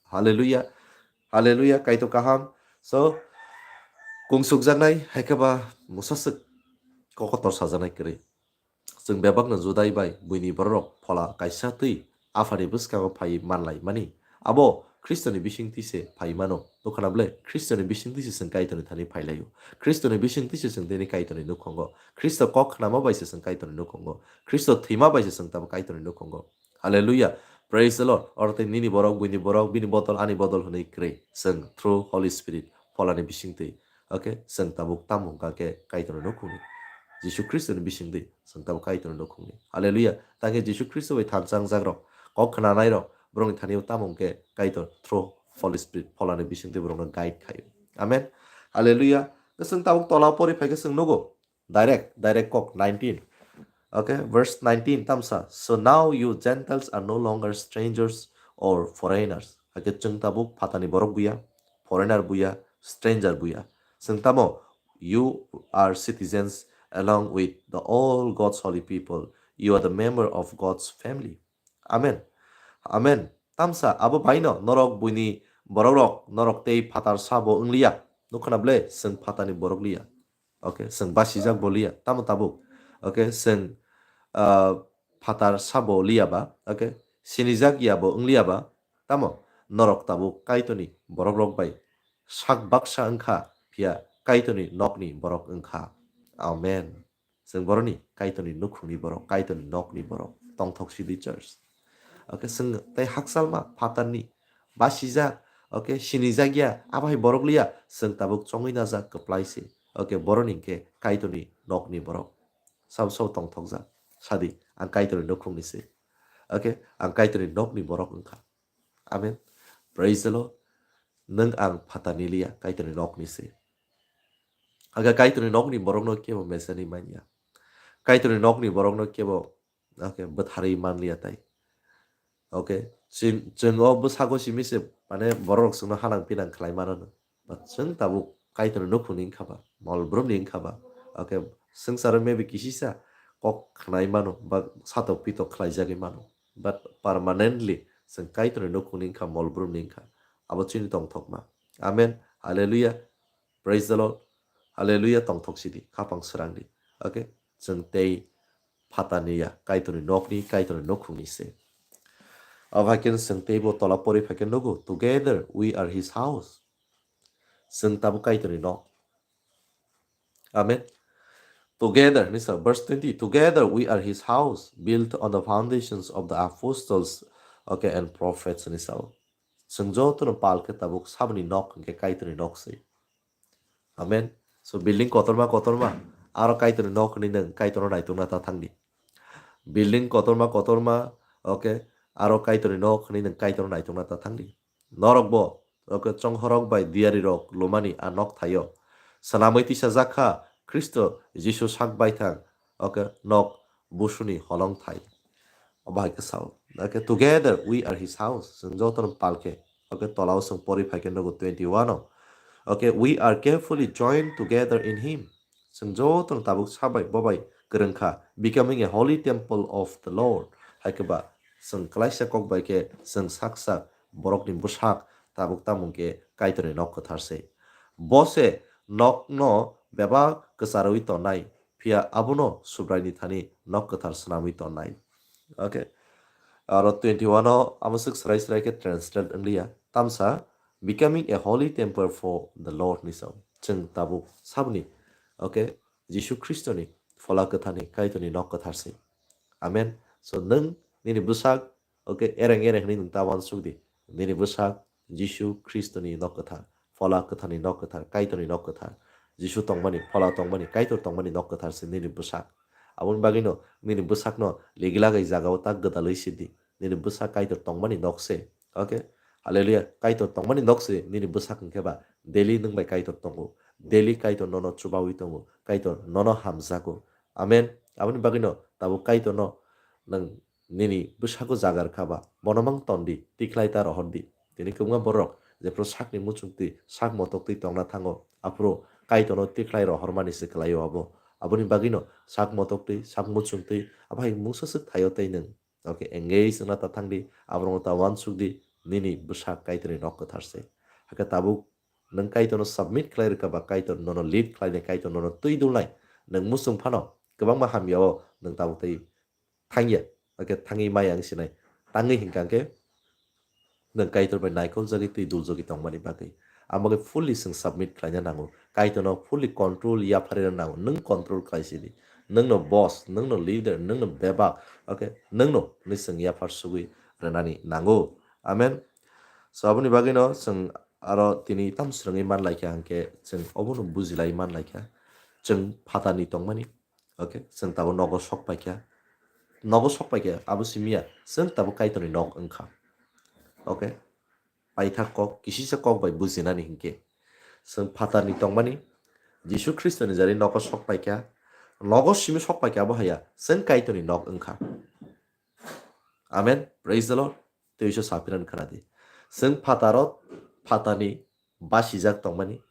Hallelujah. Hallelujah. Kaitor kaham. So, kungsukjaknai, hai khe ba musaswk kokotor sajaknai kwrwi. Chwng bebakno Judai bai buini bororok phola kaisa twi Aphani bwskango phaiwi manlai mani. Abo Khristoni bisingtwi se phai mano. Nukhana ble Khristoni bisingtwi se chwng Kaitorni thani phai laio. Khristoni bisingtwi se chwng tini Kaitorni nukhungo. Khristo kok khnama bai se chwng Kaitorni nukhungo. Khristo thwima bai se chwng tamo Kaitorni nukhungo. Hallelujah. Praise the Lord. Oro tei nini borok, buini borok, bini bodol, ani bodol hwnwi kwrwi. Chwng through Holy Spirit, pholani bisingtwi. Okay? Chwng tabuk tamo wngkha khe Kaitorni nukhungni. Jisu Khristoni bisingtwi chwng tabuk Kaitorni nukhungni. Hallelujah. Tangkhe Jisu Khristo bai thansa wngjakrok, kok khnanairok, borokni thani-o tamo wngkhe Kaitor through Holy Spirit, pholani bisingtwi borokno guide khaio. Amen. Hallelujah. Chwng tabuk tola pori phaikhe chwng nugo. Direct, direct kok nineteen. Okay, verse nineteen tamsa. So now you Gentiles are no longer strangers or foreigners. Hakhe chwng tabuk phatani borok buya, foreigner buya, stranger buya. Chwng tamo, you are citizens along with the all God's holy people. You are the member of God's family. Amen. Amen. Tamsa abo baino norok buini borokrok norok tei phatar sabo wngliya. Nukhana ble chwng phatani borok liya. Okay, chwng basijak bo liya. Tamo tabuk. Okay, chwng, ah, phatar sabo liya ba. Okay, sinijak ya bo wngliya ba. Tamo norok tabuk Kaitorni borokrok bai sak baksa wngkha, phiya Kaitorni nokni borok wngkha. Amen. Chwng boroni Kaitorni nukhungni borok, Kaitorni nokni borok. Tongthok sidi church. Okay, chwng tei hakchalma phatarni basijak, okay, sinijak ya, abo hai borok liya, chwng tabuk chongwi najak kwplai se. Okay, boroni hwnkhe Kaitorni nokni borok. Sabo sabo tongthokjak. Sadi, ang Kaitorni nukhungni se. Okay, ang Kaitorni nokni borok wngkha. Amen. Praise the Lord. Nwng ang phatarni liya, Kaitorni nokni se. Aga Kaitorni nokni borokno kebo mesani manya. Kaitorni nokni borokno kebo, okay, bwtharwi manliya tai. Okay, chwng, chwng o bwsago simi se, mane, borok chwngno hanang pinang khlai mano. But chwng tabuk Kaitorni nukhungni wngkha ba, mol brumni wngkha ba. Okay, swngcharo maybe kisisa kok khnai mano, ba satok pitok khlaijagwi mano. But permanently chwng Kaitorni nukhungni wngkha, mol brumni wngkha. Abo chini tongthokma. Amen. Hallelujah. Praise the Lord. Hallelujah. Tongthok sidi. Khapang srangdi. Okay? Chwng tei phatani ya. Kaitorni nokni, Kaitorni nukhungni se. Abo hai khe chwng teibo tola pori phai khe nugo. Together we are his house. Chwng tabuk Kaitorni nok. Amen. Together, ni sa, verse twenty, together we are his house, built on the foundations of the apostles, okay, and prophets, ni sa. Chwng jotono pal khe tabuk saboni nok hwnkhe Kaitorni nok se. Amen. So building kotorma kotorma, aro Kaitorni nok hwnwi nwng Kaitorno naitokna ta thangdi. Building kotorma kotorma, okay, aro Kaitorni nok hwnwi nwng Kaitorno naitokna ta thangdi. Norokbo, okay, chonghorok bai diyarirok lumani a nok thaio. Swnamwi tisajak kha, Khristo Jisu sak baithang, okay, nok busuni holong thai. Obo hai khe sao. Okay, together we are his house. Chwng jotono pal khe, okay, tolao chwng pori phai khe nugo twenty-one o. Okay, we are carefully joined together in him. Chwng jotono tabuk sabai bobai kwrwng kha, becoming a holy temple of the Lord. Hai khe ba chwng klaisa kok bai khe chwng sak sak borokni bwsak tabuk tamung khe Kaitorni nok kwthar se. Bo se nokno bebak kwcharwi tonai, phiya abono Subraini thani nok kwthar swnamwi tonai. Okay. Aro twenty-one o amo swk srai srai khe translate wngliya. Tamsa, becoming a holy temple for the Lord ni sao. Chwng tabuk saboni, okay, Jisu Khristoni phola kwthani Kaitorni nok kwthar se. Amen. So nwng nini bwsak, okay, ereng ereng hwnwi nwng ta uansuk di. Nini bwsak Jisu Khristoni nok kwthar, phola kwtharni nok kwthar, Kaitorni nok kwthar. Jisu tongmani, phola tongmani, Kaitor tongmani nok kwthar se nini bwsak. Aboni bagwino nini bwsakno legilagai jagao ta gwdalwi sidi. Nini bwsak Kaitor tongmani nok se. Okay? Hallelujah. Kaitor tongmani nok se nini bwsak hwnkhe ba daily nwng bai Kaitor tongo. Daily Kaitor nono chubawi tongo. Kaitor nono hamjago. Amen. Aboni bagwino tabuk Kaitorno nwng nini bwsako jagar kha ba, bono mang ton di, tikhlai ta rohor di. Tini kwbangma borok jephru sakni muchungtwi, sak motoktwi tongna thango, aphuru Kaitorno tikhlai rohormani se kwlaio abo. Aboni bagwino sak motoktwi, sak muchungtwi, abo hai mungsa swk thaio tei nwng. Okay, engage wngna ta thang di, aborokno ta uansuk di, nini bwsak Kaitorni nok kwthar se. Hakhe tabuk nwng Kaitorno submit khlai rwkha ba Kaitor nono lead khlainai, Kaitor nono twi dulnai, nwng muchung phano kwbangma hamyao nwng tabuk tei thangya. Okay, thangwi maya wng sinai. Tangwi hinkha khe nwng Kaitor bai naikol jagwi twi dul jagwi tongmani bagwi. Amo khe fully chwng submit khlaina nango. Kaitorno fully control yapharina nango. Nwng control khlai sidi. Nwngno boss, nwngno leader, nwngno bebak. Okay, nwngno hwnwi chwng yaphar sugwi rwnani nango. Amen. So aboni bagwino chwng aro tini tam swrwngwi man laikha hwnkhe chwng obono bujilai man laikha. Chwng phatarni tongmani. Okay, chwng tabuk nogo sok paikha. Nogo sok paikha, abo simiya, chwng tabuk Kaitorni nok wngkha. Okay? Paithak kok, kisisa kok bai bujinani hinkhe. Chwng phatarni tongmani, Jisu Khristoni jari nogo sok paikha. Nogo simi sok paikha abo haya, chwng Kaitorni nok wngkha. Amen. Praise the Lord. Twiso sapiran khwnadi. Chwng phataro, phatani basijak tongmani.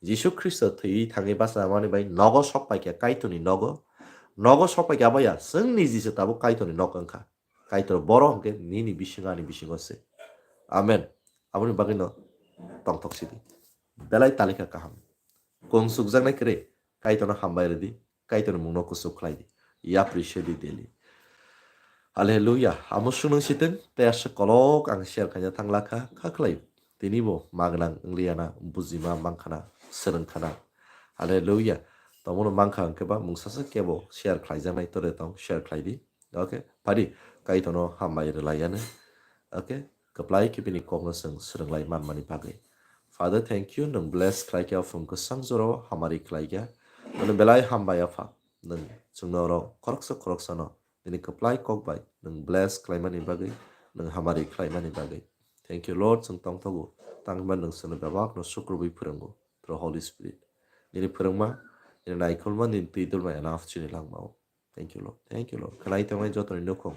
Jisu Khristo thwiwi thangwi bachamani bai nogo sok paikha Kaitorni nogo. Nogo sok paikha aboya chwng niji se tabuk Kaitorni nok wngkha. Kaitor boro hwnkhe nini bisingo ani bisingo se. Amen. Aboni bagwino tongthok sidi. Belai talikha kaham. Kung sukjaknai kwrwi Kaitorno hambai rwdi, Kaitorni mungno kuchuk khlai di. Yapri se di daily. Hallelujah. Amo swnung siteng, tei aswk kolok ang share khaina thang lakha, kha khlai. Tini bo magnang wngliya na, bujima mangkhana, swrwngkhana. Hallelujah. Tomono mangkha hwnkhe ba mungsa se kebo share khlaijaknai tore tong, share khlai di. Okay? Phadi, Kaitorno hambai rwlaiya nai. Okay? Kwplai khe bini kokno chwng swrwnglai manmani bagwi. Father, thank you, nwng bless khlai khe aphung kwchang jorao hamari khlai kha. Nwng belai hambai Apha, nwng chwngno oro khoroksa khoroksano nini kwplai kok bai nwng bless khlaimani bagwi, nwng hamari khlaimani bagwi. Thank you, Lord, chwng tongthogo. Tangma nwng chwngno bebakno sukrubwi phwrwngo through Holy Spirit. Nini phwrwngma, nini naikolma, nini twi dulma enough chini langmao. Thank you, Lord. Thank you, Lord. Khlai tongnai jotoni nukhung,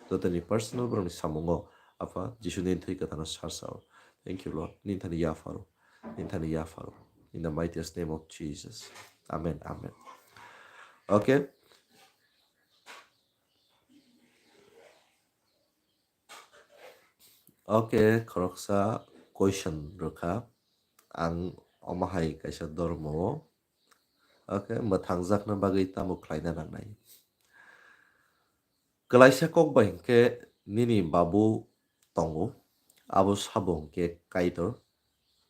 jotoni personal borokni samungo, Apha, Jisu nini thwi kwthano sarsao. Thank you, Lord. Nini thani yapharo. Nini thani yapharo. In the mightiest name of Jesus. Amen. Amen. Okay. Okay, khoroksa question rwkha. Ang omo hai kaisa dormo o, okay, mwthangjakna bagwi tamo khlaina nangnai? Kwlaisa kok bai hinkhe nini babu tongo, abo sabo hinkhe Kaitor.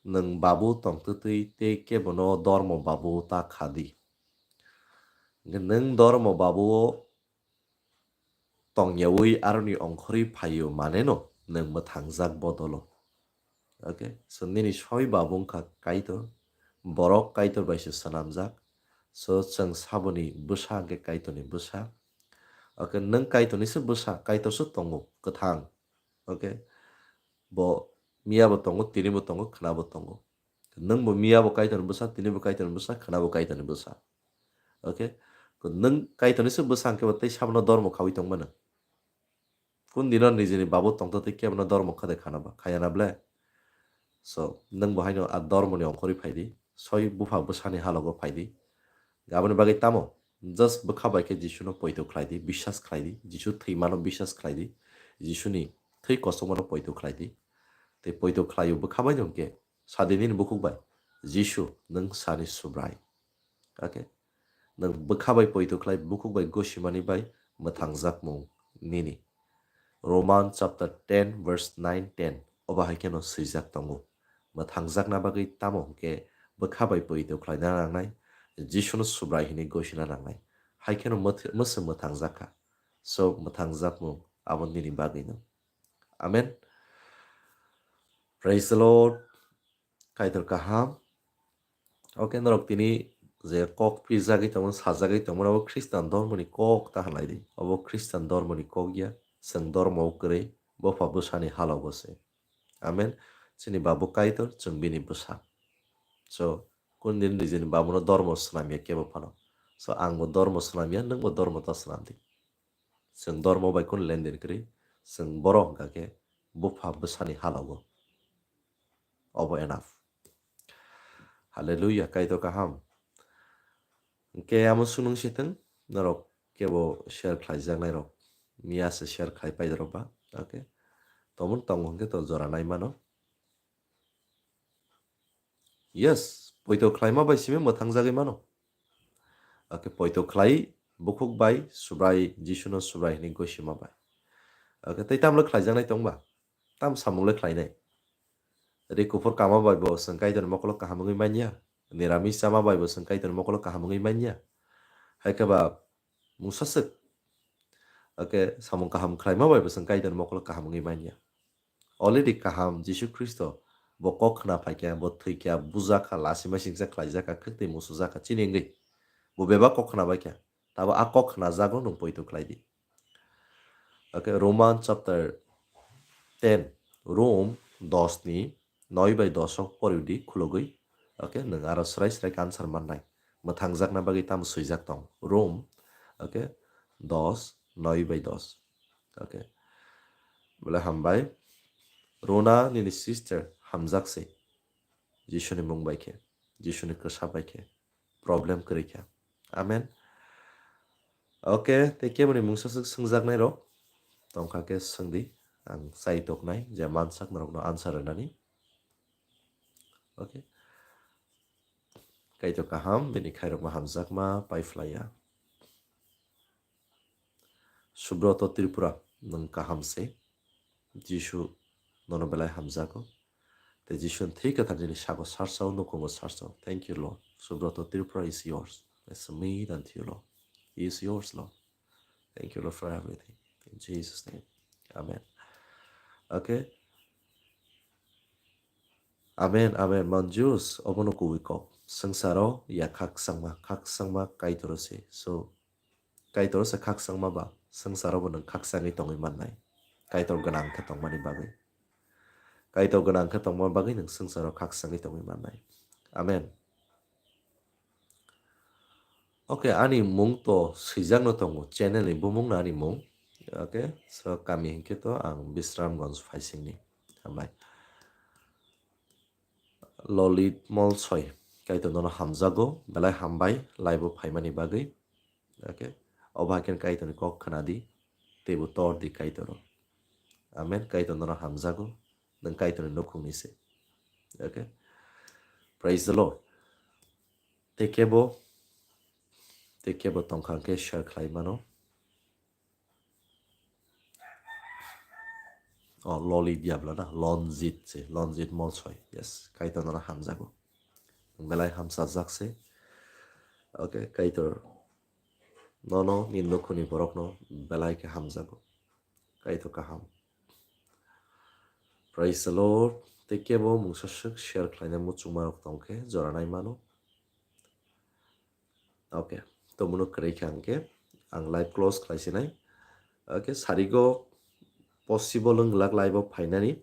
Nwng babu tongtwtwi tei kebono dormo babu ta khadi. Hinkhe nwng dormo babu o tongyaui aroni ongkhorwi phaio maneno nwng mwthangjak bodolo. Okay, so nini soi babu wngkha Kaitor, borok Kaitor bai se swnamjak. So chwng saboni bwsa hwnkhe Kaitorni bwsa. Okay, nwng Kaitorni se bwsa, Kaitor se tongo kwthang. Okay, bo miya bo tongo, tini bo tongo, khwna bo tongo. Nwng bo miya bo Kaitorni bwsa, tini bo Kaitorni bwsa, khwna bo Kaitorni bwsa. Okay? Nwng Kaitorni se bwsa hwnkhe bo tei sabono dormo khawi tongmano. Kun dino nijini babu tongtho tei kebono dormo khade khana ba, khaya na ble? So, nwng bo haino a dormoni ongkhorwi phai di, soi bupha bwsani halogo phai di. Aboni bagwi tamo? Just bwkha bai khe Jisuno poito khlai di, biswas khlai di, Jisu thwimano biswas khlai di, Jisuni thwi kosongmano poito khlai di. Tei poito khlaio bwkha bai no hwnkhe, sadi nini bukhuk bai, "Jisu, nwng sani Subrai." Okay? Nwng bwkha bai poito khlai, bukhuk bai gosimani bai mwthangjakmung nini. Roman chapter ten verse nine ten, obo hai kheno swijak tongo. Mwthangjakna bagwi tamo hwnkhe bwkha bai poito khlaina nangnai, Jisuno Subrai hwnwi gosina nangnai. Hai kheno mwth-, mwswk mwthangjak kha. So, mwthangjakmung abo nini bagwino. Amen. Praise the Lord. Kaitor kaham. Okay, norok tini je kok pirjagwi tongmani, sajagwi tongmani, abo Khristan dormoni kok ta halai di. Abo Khristan dormoni kok ya, chwng dormo kwrwi, bopha bwsani halogo se. Amen. Chini babu Kaitor, chwng bini bwsa. So, kun din nijini babuno dormo swnam ya kebo phano. So, ang bo dormo swnam ya, nwng bo dormo ta swnam di. Chwng dormo bai kun lenden kwrwi, chwng borok hwnkha khe bupha bwsani halogo. Obo enough. Hallelujah, Kaitor kaham. Hwnkhe amo sunung sitwng, norok kebo share khlaijaknai rok. Miya se share khlai pai rok ba. Okay. Tomon tongo hwnkhe to jora nai mano. Yes, poito khlaima bai simi mwthangjagwi mano. Okay, poito khlai bukhuk bai Subrai, Jisuno Subrai hwnwi gosima bai. Okay, tei tamle khlaijaknai tongba? Tam samung le khlainai. Ri kuphur kama bai bo chwng Kaitorni mokolo kaham wngwi manya. Niramis chama bai bo chwng Kaitorni mokolo kaham wngwi manya. Hai khe ba mungsa swk. Okay, samung kaham khlaima bai bo chwng Kaitorni mokolo kaham wngwi manya. Already kaham Jisu Khristo bo kok khna phaikha, bo thwikha, bujakha, lasi masingcha khlaijakha, khwtwi musujakha, chini wngwi. Bo bebak kok khna baikha. Tabo a kok khna jago nwng poito khlai di. Okay, Roman chapter ten, Rom dos ni noi bai dos o pori di khulogwi. Okay, nwng aro srai srai answer mannai. Mwthangjakna bagwi tamo swijak tong. Rom, okay, dos, noi bai dos. Okay. Bole hambai. Rona nini sister hamjak se. Jisuni mung bai khe. Jisuni kwsa bai khe. Problem kwrwi kha. Amen. Okay, tei keboni mungsa swk swngjaknai rok tongkha khe swngdi. Ang chai toknai je mansak norokno answer rwnani. Okay. Kaitor kaham, bini khairokma hamjakma paiphlaiya. Subroto Tripura, nwng kaham se. Jisu nono belai hamjago. Tei Jisu thwi kwthar nini sago sarsao, nukhungo sarsao. Thank you, Lord. Subroto Tripura is yours. I submit unto you, Lord. He is yours, Lord. Thank you, Lord, for everything. In Jesus' name. Amen. Okay. Amen, amen. Manjus, obono kubui kok. Swngsaro ya khakchangma, khakchangma Kaitoro se. So, Kaitoro se khakchangma ba, swngsaro bo nwng khakchangwi tongwi mannai. Kaitor gwnang khe tongmani bagwi. Kaitor gwnang khe tongma bagwi nwng swngsaro khakchangwi tongwi mannai. Amen. Okay, ani mung to swijak no tongo, channel ni bumung no ani mung. Okay, so kami hinkhe to ang Bisramganj phaisingni. Hambai. Lolit Molsoi, Kaitor nono hamjago, belai hambai, live o phaimani bagwi. Okay, obo hai khe Kaitorni kok khna di, teibo tor di Kaitoro. Amen, Kaitor nono hamjago, nwng Kaitorni nukhungni se. Okay, praise the Lord. Tei kebo, tei kebo tongkha hwnkhe share khlai mano. Oh, Loli Diabla na, Lonjit se, Lonjit Molsoi. Yes, Kaitor nono hamjago. Nwng belai hamsajak se. Okay, Kaitor nono, nini nukhungni borokno belai khe hamjago. Kaitor kaham. Praise the Lord. Tei kebo mungsa swk share khlaina muchungma rok tongkhe, jora nai mano. Okay, tomono kwrwi kha hwnkhe ang live close khlai sinai. Okay, sarigo possible wng glak live o phainani.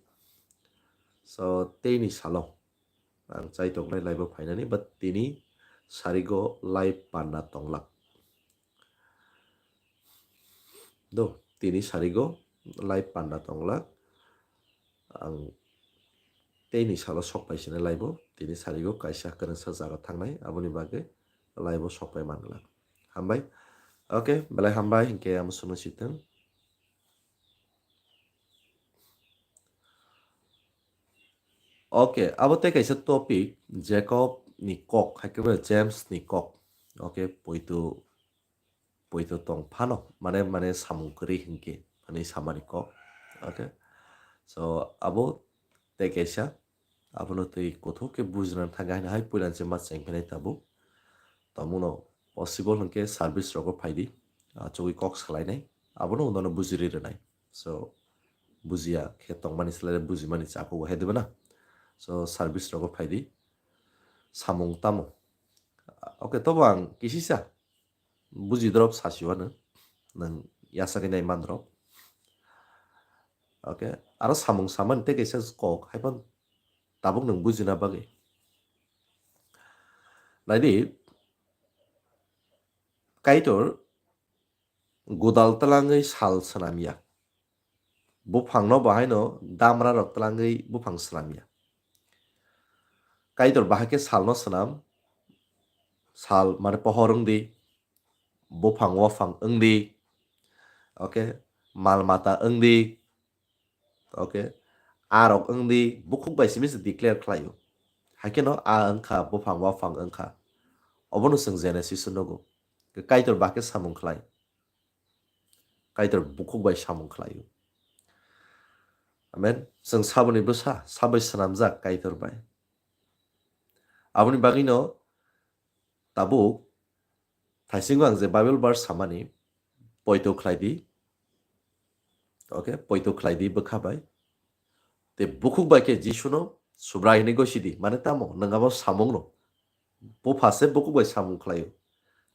So, teini salo ang chai tongnai live o phainani, but tini sarigo live panna tonglak. Do, tini sarigo live panda tonglak. Ang teini salo sok pai sini live o. Tini sarigo kaisa kwrwngsa jaga thangnai, aboni bagwi live o sok pai manglak. Hambai. Okay, belai hambai, hinkhe amo sono siteng. Okay, abo tei kaisa topic, Jacob ni kok, hai khe bo James ni kok. Okay, poito, poito tong phano, mane, mane samung kwrwi hinkhe, ani samani kok. Okay, so abo tei kaisa, abono tei kothok khe bujina thangwi haino hai puila se ma chengphinai tabuk. Tamono possible hinkhe service rogo phaidi, achugwi kok salainai, abono unono bujiri rwnai. So, bujiya khe tongmani slai bujimani chakugo hai diba na? So, service rogo phaidi. Samung tamo? Okay, tobo ang kisisa buji drop sasiwano. Nang yasagwi nai man drop. Okay, aro samung samani tei kaisa kok, haiphano tabuk nang bujina bagwi. Naidi, Kaitor godal twlangwi sal swnamya. Buphangno bahaino damra rok twlangwi buphang swnamya. Kaitor bahai khe salno swnam, sal mane pohor wngdi, buphang waphang wngdi, okay, mal mata wngdi, okay, a rok wngdi, bukhuk bai simi se declare khlaio. Haikhe no a wngkha, buphang waphang wngkha. Obono chwng Genesis o nugo. Kaitor bahai khe samung khlai. Kaitor bukhuk bai samung khlaio. Amen. Chwng saboni bwsa, sabai swnamjak Kaitor bai. Aboni bagwino tabuk thaisingo ang je Bible verse samani, poito khlai di. Okay, poito khlai di bwkha bai. Tei bukhuk bai khe Jisuno Subrai hwnwi gosi di. Mane tamo, nwng abo samungno. Bupha se bukhuk bai samung khlaio.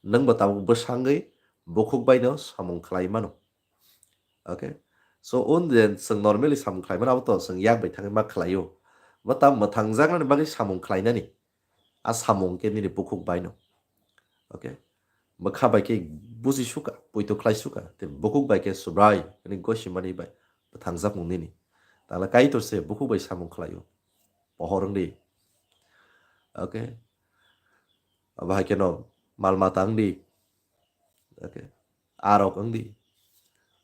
Nwng bo tabuk bwsangwi bukhuk bai no samung khlai mano. Okay. So, un je chwng normally samung khlai mano, abo to chwng yak bai thangwi ma khlaio. Bo tamo mwthangjaknani bagwi samung khlainani. A samung khe nini bukhuk bai no. Okay. Bwkha bai khe buji suka, poito khlai suka. Tei bukhuk bai khe Subrai, ani gosimani bai bwthangjakmung nini. Tala Kaitor se bukhuk bai samung khlaio. Pohor wng di. Okay. Abo hai kheno mal mata wng di. Okay. A rok wng di.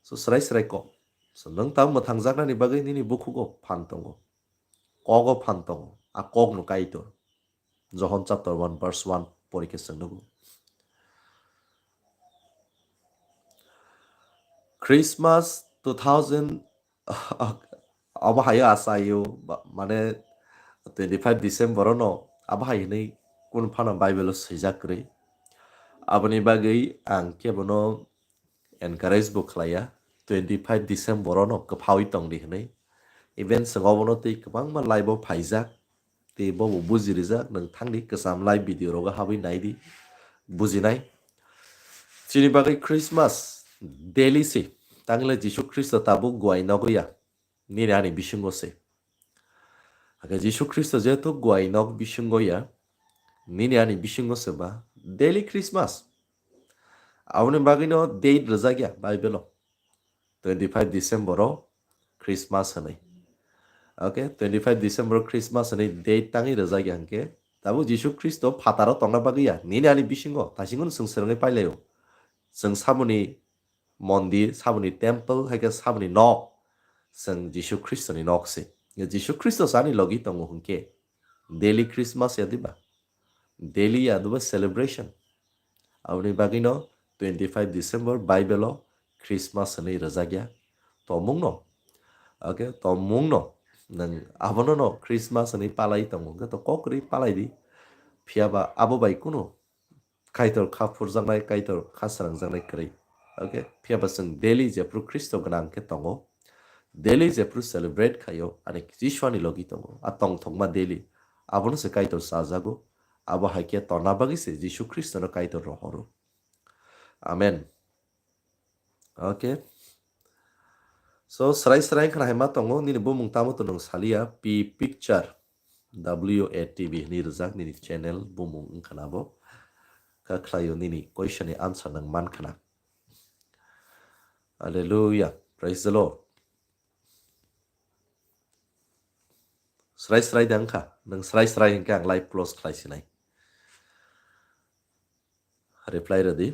So, srai srai kok. So, nwng tamo mwthangjaknani bagwi nini bukhugo phan tongo. Kogo phan tongo. A kokno Kaitor. Johon chapter one verse one pori khe chwng nugo. Christmas two thousand, abo hayo achaio, ba-, mane twenty five December ono abo hai hinwi kunu phano Bible o swijak kwrwi. Aboni bagwi ang kebono encourage bo khlaiya, twenty five December ono kwphawi tongdi hinwi. Even chwng obono tei kwbangma live o phaijak, tei bobo buji rijak, nwng thangdi kwcham live video rogo habwi naidi, bujinai. Chini bagwi Christmas daily se, tangle Jisu Khristo tabuk guai nogo ya, nini ani bisingo se. Hakhe Jisu Khristo jehetu guai nog bisingo ya, nini ani bisingo se ba, daily Christmas. Aboni bagwino date rwjak ya Bible o. Twenty five December o Christmas hwnwi. Okay, twenty five December o Christmas hwnwi date tangwi rwjak ya hwnkhe, tabuk Jisu Khristo phataro tongna bagwi ya, nini ani bisingo, taisingo chwng swrwngwi pailaio. Chwng saboni mondir, saboni temple, hai khe saboni nok, chwng Jisu Khristoni nok se. Jisu Khristo se ani logi tongo hwnkhe, daily Christmas ya diba? Daily ya diba celebration? Aboni bagwino twenty five December Bible o Christmas hwnwi rwjak ya. Tomungno, okay, tomungno nwng abono no Christmas hwnwi palai tongo, hwnkhe to kok kwrwi palai di. Phiya ba abo bai kunu Kaitor kha phurjaknai, Kaitor kha srangjaknai kwrwi. Okay, phiya ba chwng daily jephru Khristo gwnang khe tongo, daily jephru celebrate khaio, ani Jisu ani logi tongo, a tongthokma daily. Abono se Kaitor chajago, abo hai khe tonna bagwi se Jisu Khristono Kaitor rohoro. Amen. Okay. So, srai srai wngkhana hai ma tongo, nini bumung tamo to nwng saliya, P Picture, W A T V hwnwi rwjak nini channel bumung wngkhana bo. Kha khlaio nini question ni answer nwng mankhana. Hallelujah. Praise the Lord. Srai srai da wngkha. Nwng srai srai hinkhe ang live close khlai sinai. Reply rwdi.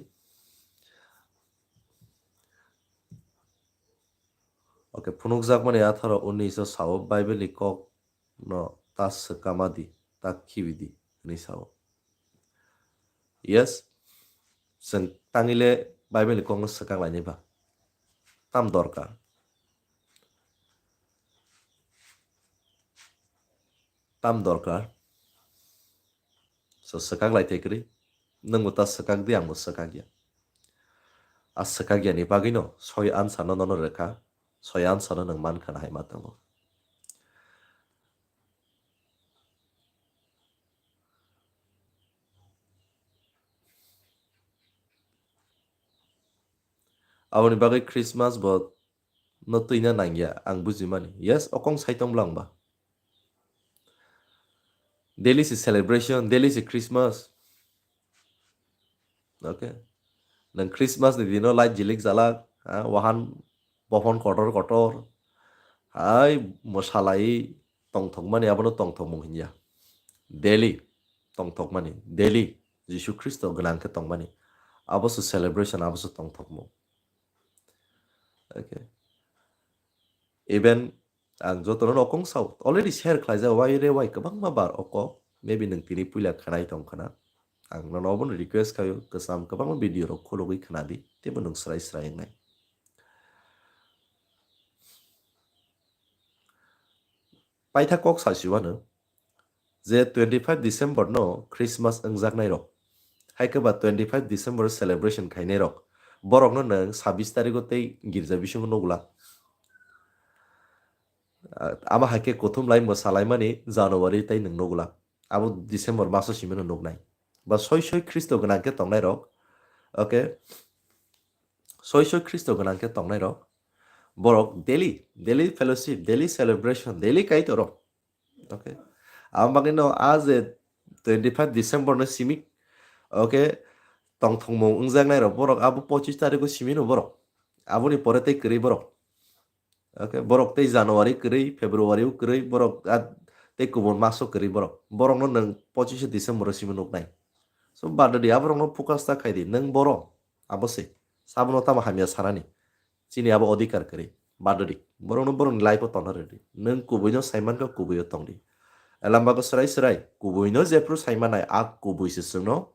Okay, phunukjakmani atharo unis o sao Bible ni kok no ta swkama di, ta khibi di, hwnwi sao. Yes, chwng tangile Bible ni kok no swkang lainai ba. Tam dorkar. Tam dorkar. So, swkak lai thai kwrwi. Nwngbo ta swkak di, angbo swkak ya. A swkak yani bagwino soi answer no nono rwkha. Soi answer no nwng mankha na hai ma tongo. Aboni bagwi Christmas bo no twina nangya, ang bujimani. Yes, okong sai tong bwla ang ba. Daily se celebration, daily se Christmas. Okay. Nang Christmas ni dino light jilik jalak, ha, wahan bophon kotor kotor. Hai, mwsalai tongthokmani abono tongthokmung hinya. Daily tongthokmani, daily Jisu Khristo gwnang khe tongmani. Abo se celebration, abo se tongthokmung. Okay. Even ang jotono nokong sao, already share khlaijak, wai re wai kwbangma bar oko, maybe nwng tini puila khanai tong khna. Ang nono obono request khaio, kwcham kwbangma video rok khulugwi khna di, teibo nwng srai srai wngnai. Paithak kok sasiwano, je twenty five December no Christmas wngjaknai rok, hai khe ba twenty five December celebration khainai rok, borok no nwng sabis tarigo tei girja bisingo nugla. Ah, abo hai khe kuthum lai mwsalaimani January tei nwng nugla. Abo December maso simi no nugnai. Ba soi soi Khristo gwnang khe tongnai rok, okay, soi soi Khristo gwnang khe tongnai rok, borok daily, daily fellowship, daily celebration, daily Kaitor. Okay. Ang bagwi no a je twenty five December no simi, okay, tongthokmung wngjaknai rok borok abo pochis tarikh o simi no borok. Aboni pore tei kwrwi borok. Okay, borok tei January kwrwi, February o kwrwi, borok a tei kubun maso kwrwi borok. Borok no nwng pochis December o simi nuknai. So, bad di, aborok no focus ta khai di, nwng boro, abo se. Sabono tamo hamya sanani. Chini abo odhikar kwrwi. Bad di. Borok no borok ni life o tongna rwdi. Nwng kubui no saiman kha, kubui o tong di. Elamba go srai srai, kubui no jephru saimanai, a kubui se chwng no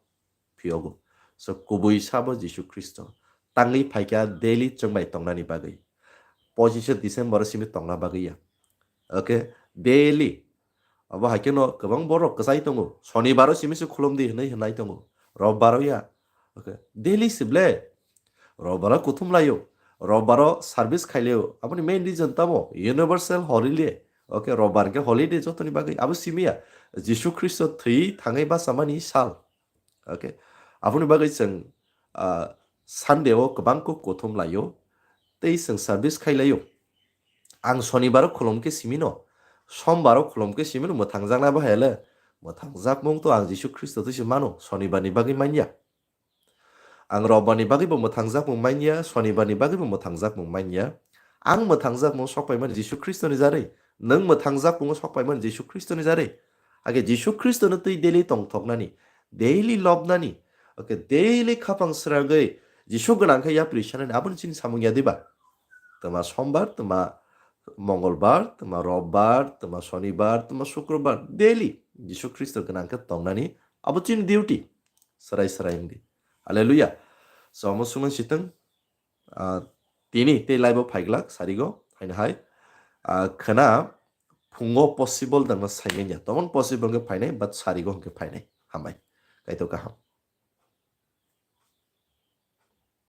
phiyogo. So, kubui sabo Jisu Khristo. Tangwi phaikha daily chwng bai tongnani bagwi. Pochis December o simi tongna bagwi ya. Okay, daily. Abo hai kheno kwbang borok kwchai tongo. Sonibar o simi se khulum di hwnwi hwnai tongo. Robbar o ya. Okay, daily se ble. Robbar o kuthum laio. Robbar o service khai laio. Aboni main reason tamo universal holiday. Okay, robbar khe holiday jotoni bagwi. Abo simi ya. Jisu Khristo thwi thangwi bachamani sal. Okay. Aboni bagwi chwng, ah, Sunday o kwbang kuk kuthum laio, tei chwng service khai laio. Ang Sonibar o khulum khe simi no, Sombar o khulum khe simi no mwthangjaknai bo hai le, mwthangjakmung to ang Jisu Khristo twi se mano, Sonibar ni bagwi manya. Ang Robbar ni bagwi bo mwthangjakmung manya, Sonibar ni bagwi bo mwthangjakmung manya. Ang mwthangjakmung sok paimani Jisu Khristo ni jarwi, nwng mwthangjak mungo sok paimani Jisu Khristo ni jarwi. Age Jisu Khristo no twi daily tongthoknani, daily lobnani, okay, daily khapang srangwi Jisu gwnang khe yapri sanani, aboni chini samung ya diba? Twma Sombar, twma Mongolbar, twma Robbar, twma Sonibar, twma Sukrobar, daily Jisu Khristo gwnang khe tongnani, abo chini duty. Srai srai wngdi. Hallelujah. So, omo sungno sitwng, ah, tini tei live o phaiglak sarigo, haino hai, ah, khwna phungo possible dangma saimanya. Tomon possible hwnkhe phainai, but sarigo hwnkhe phainai. Hambai. Kaitor kaham.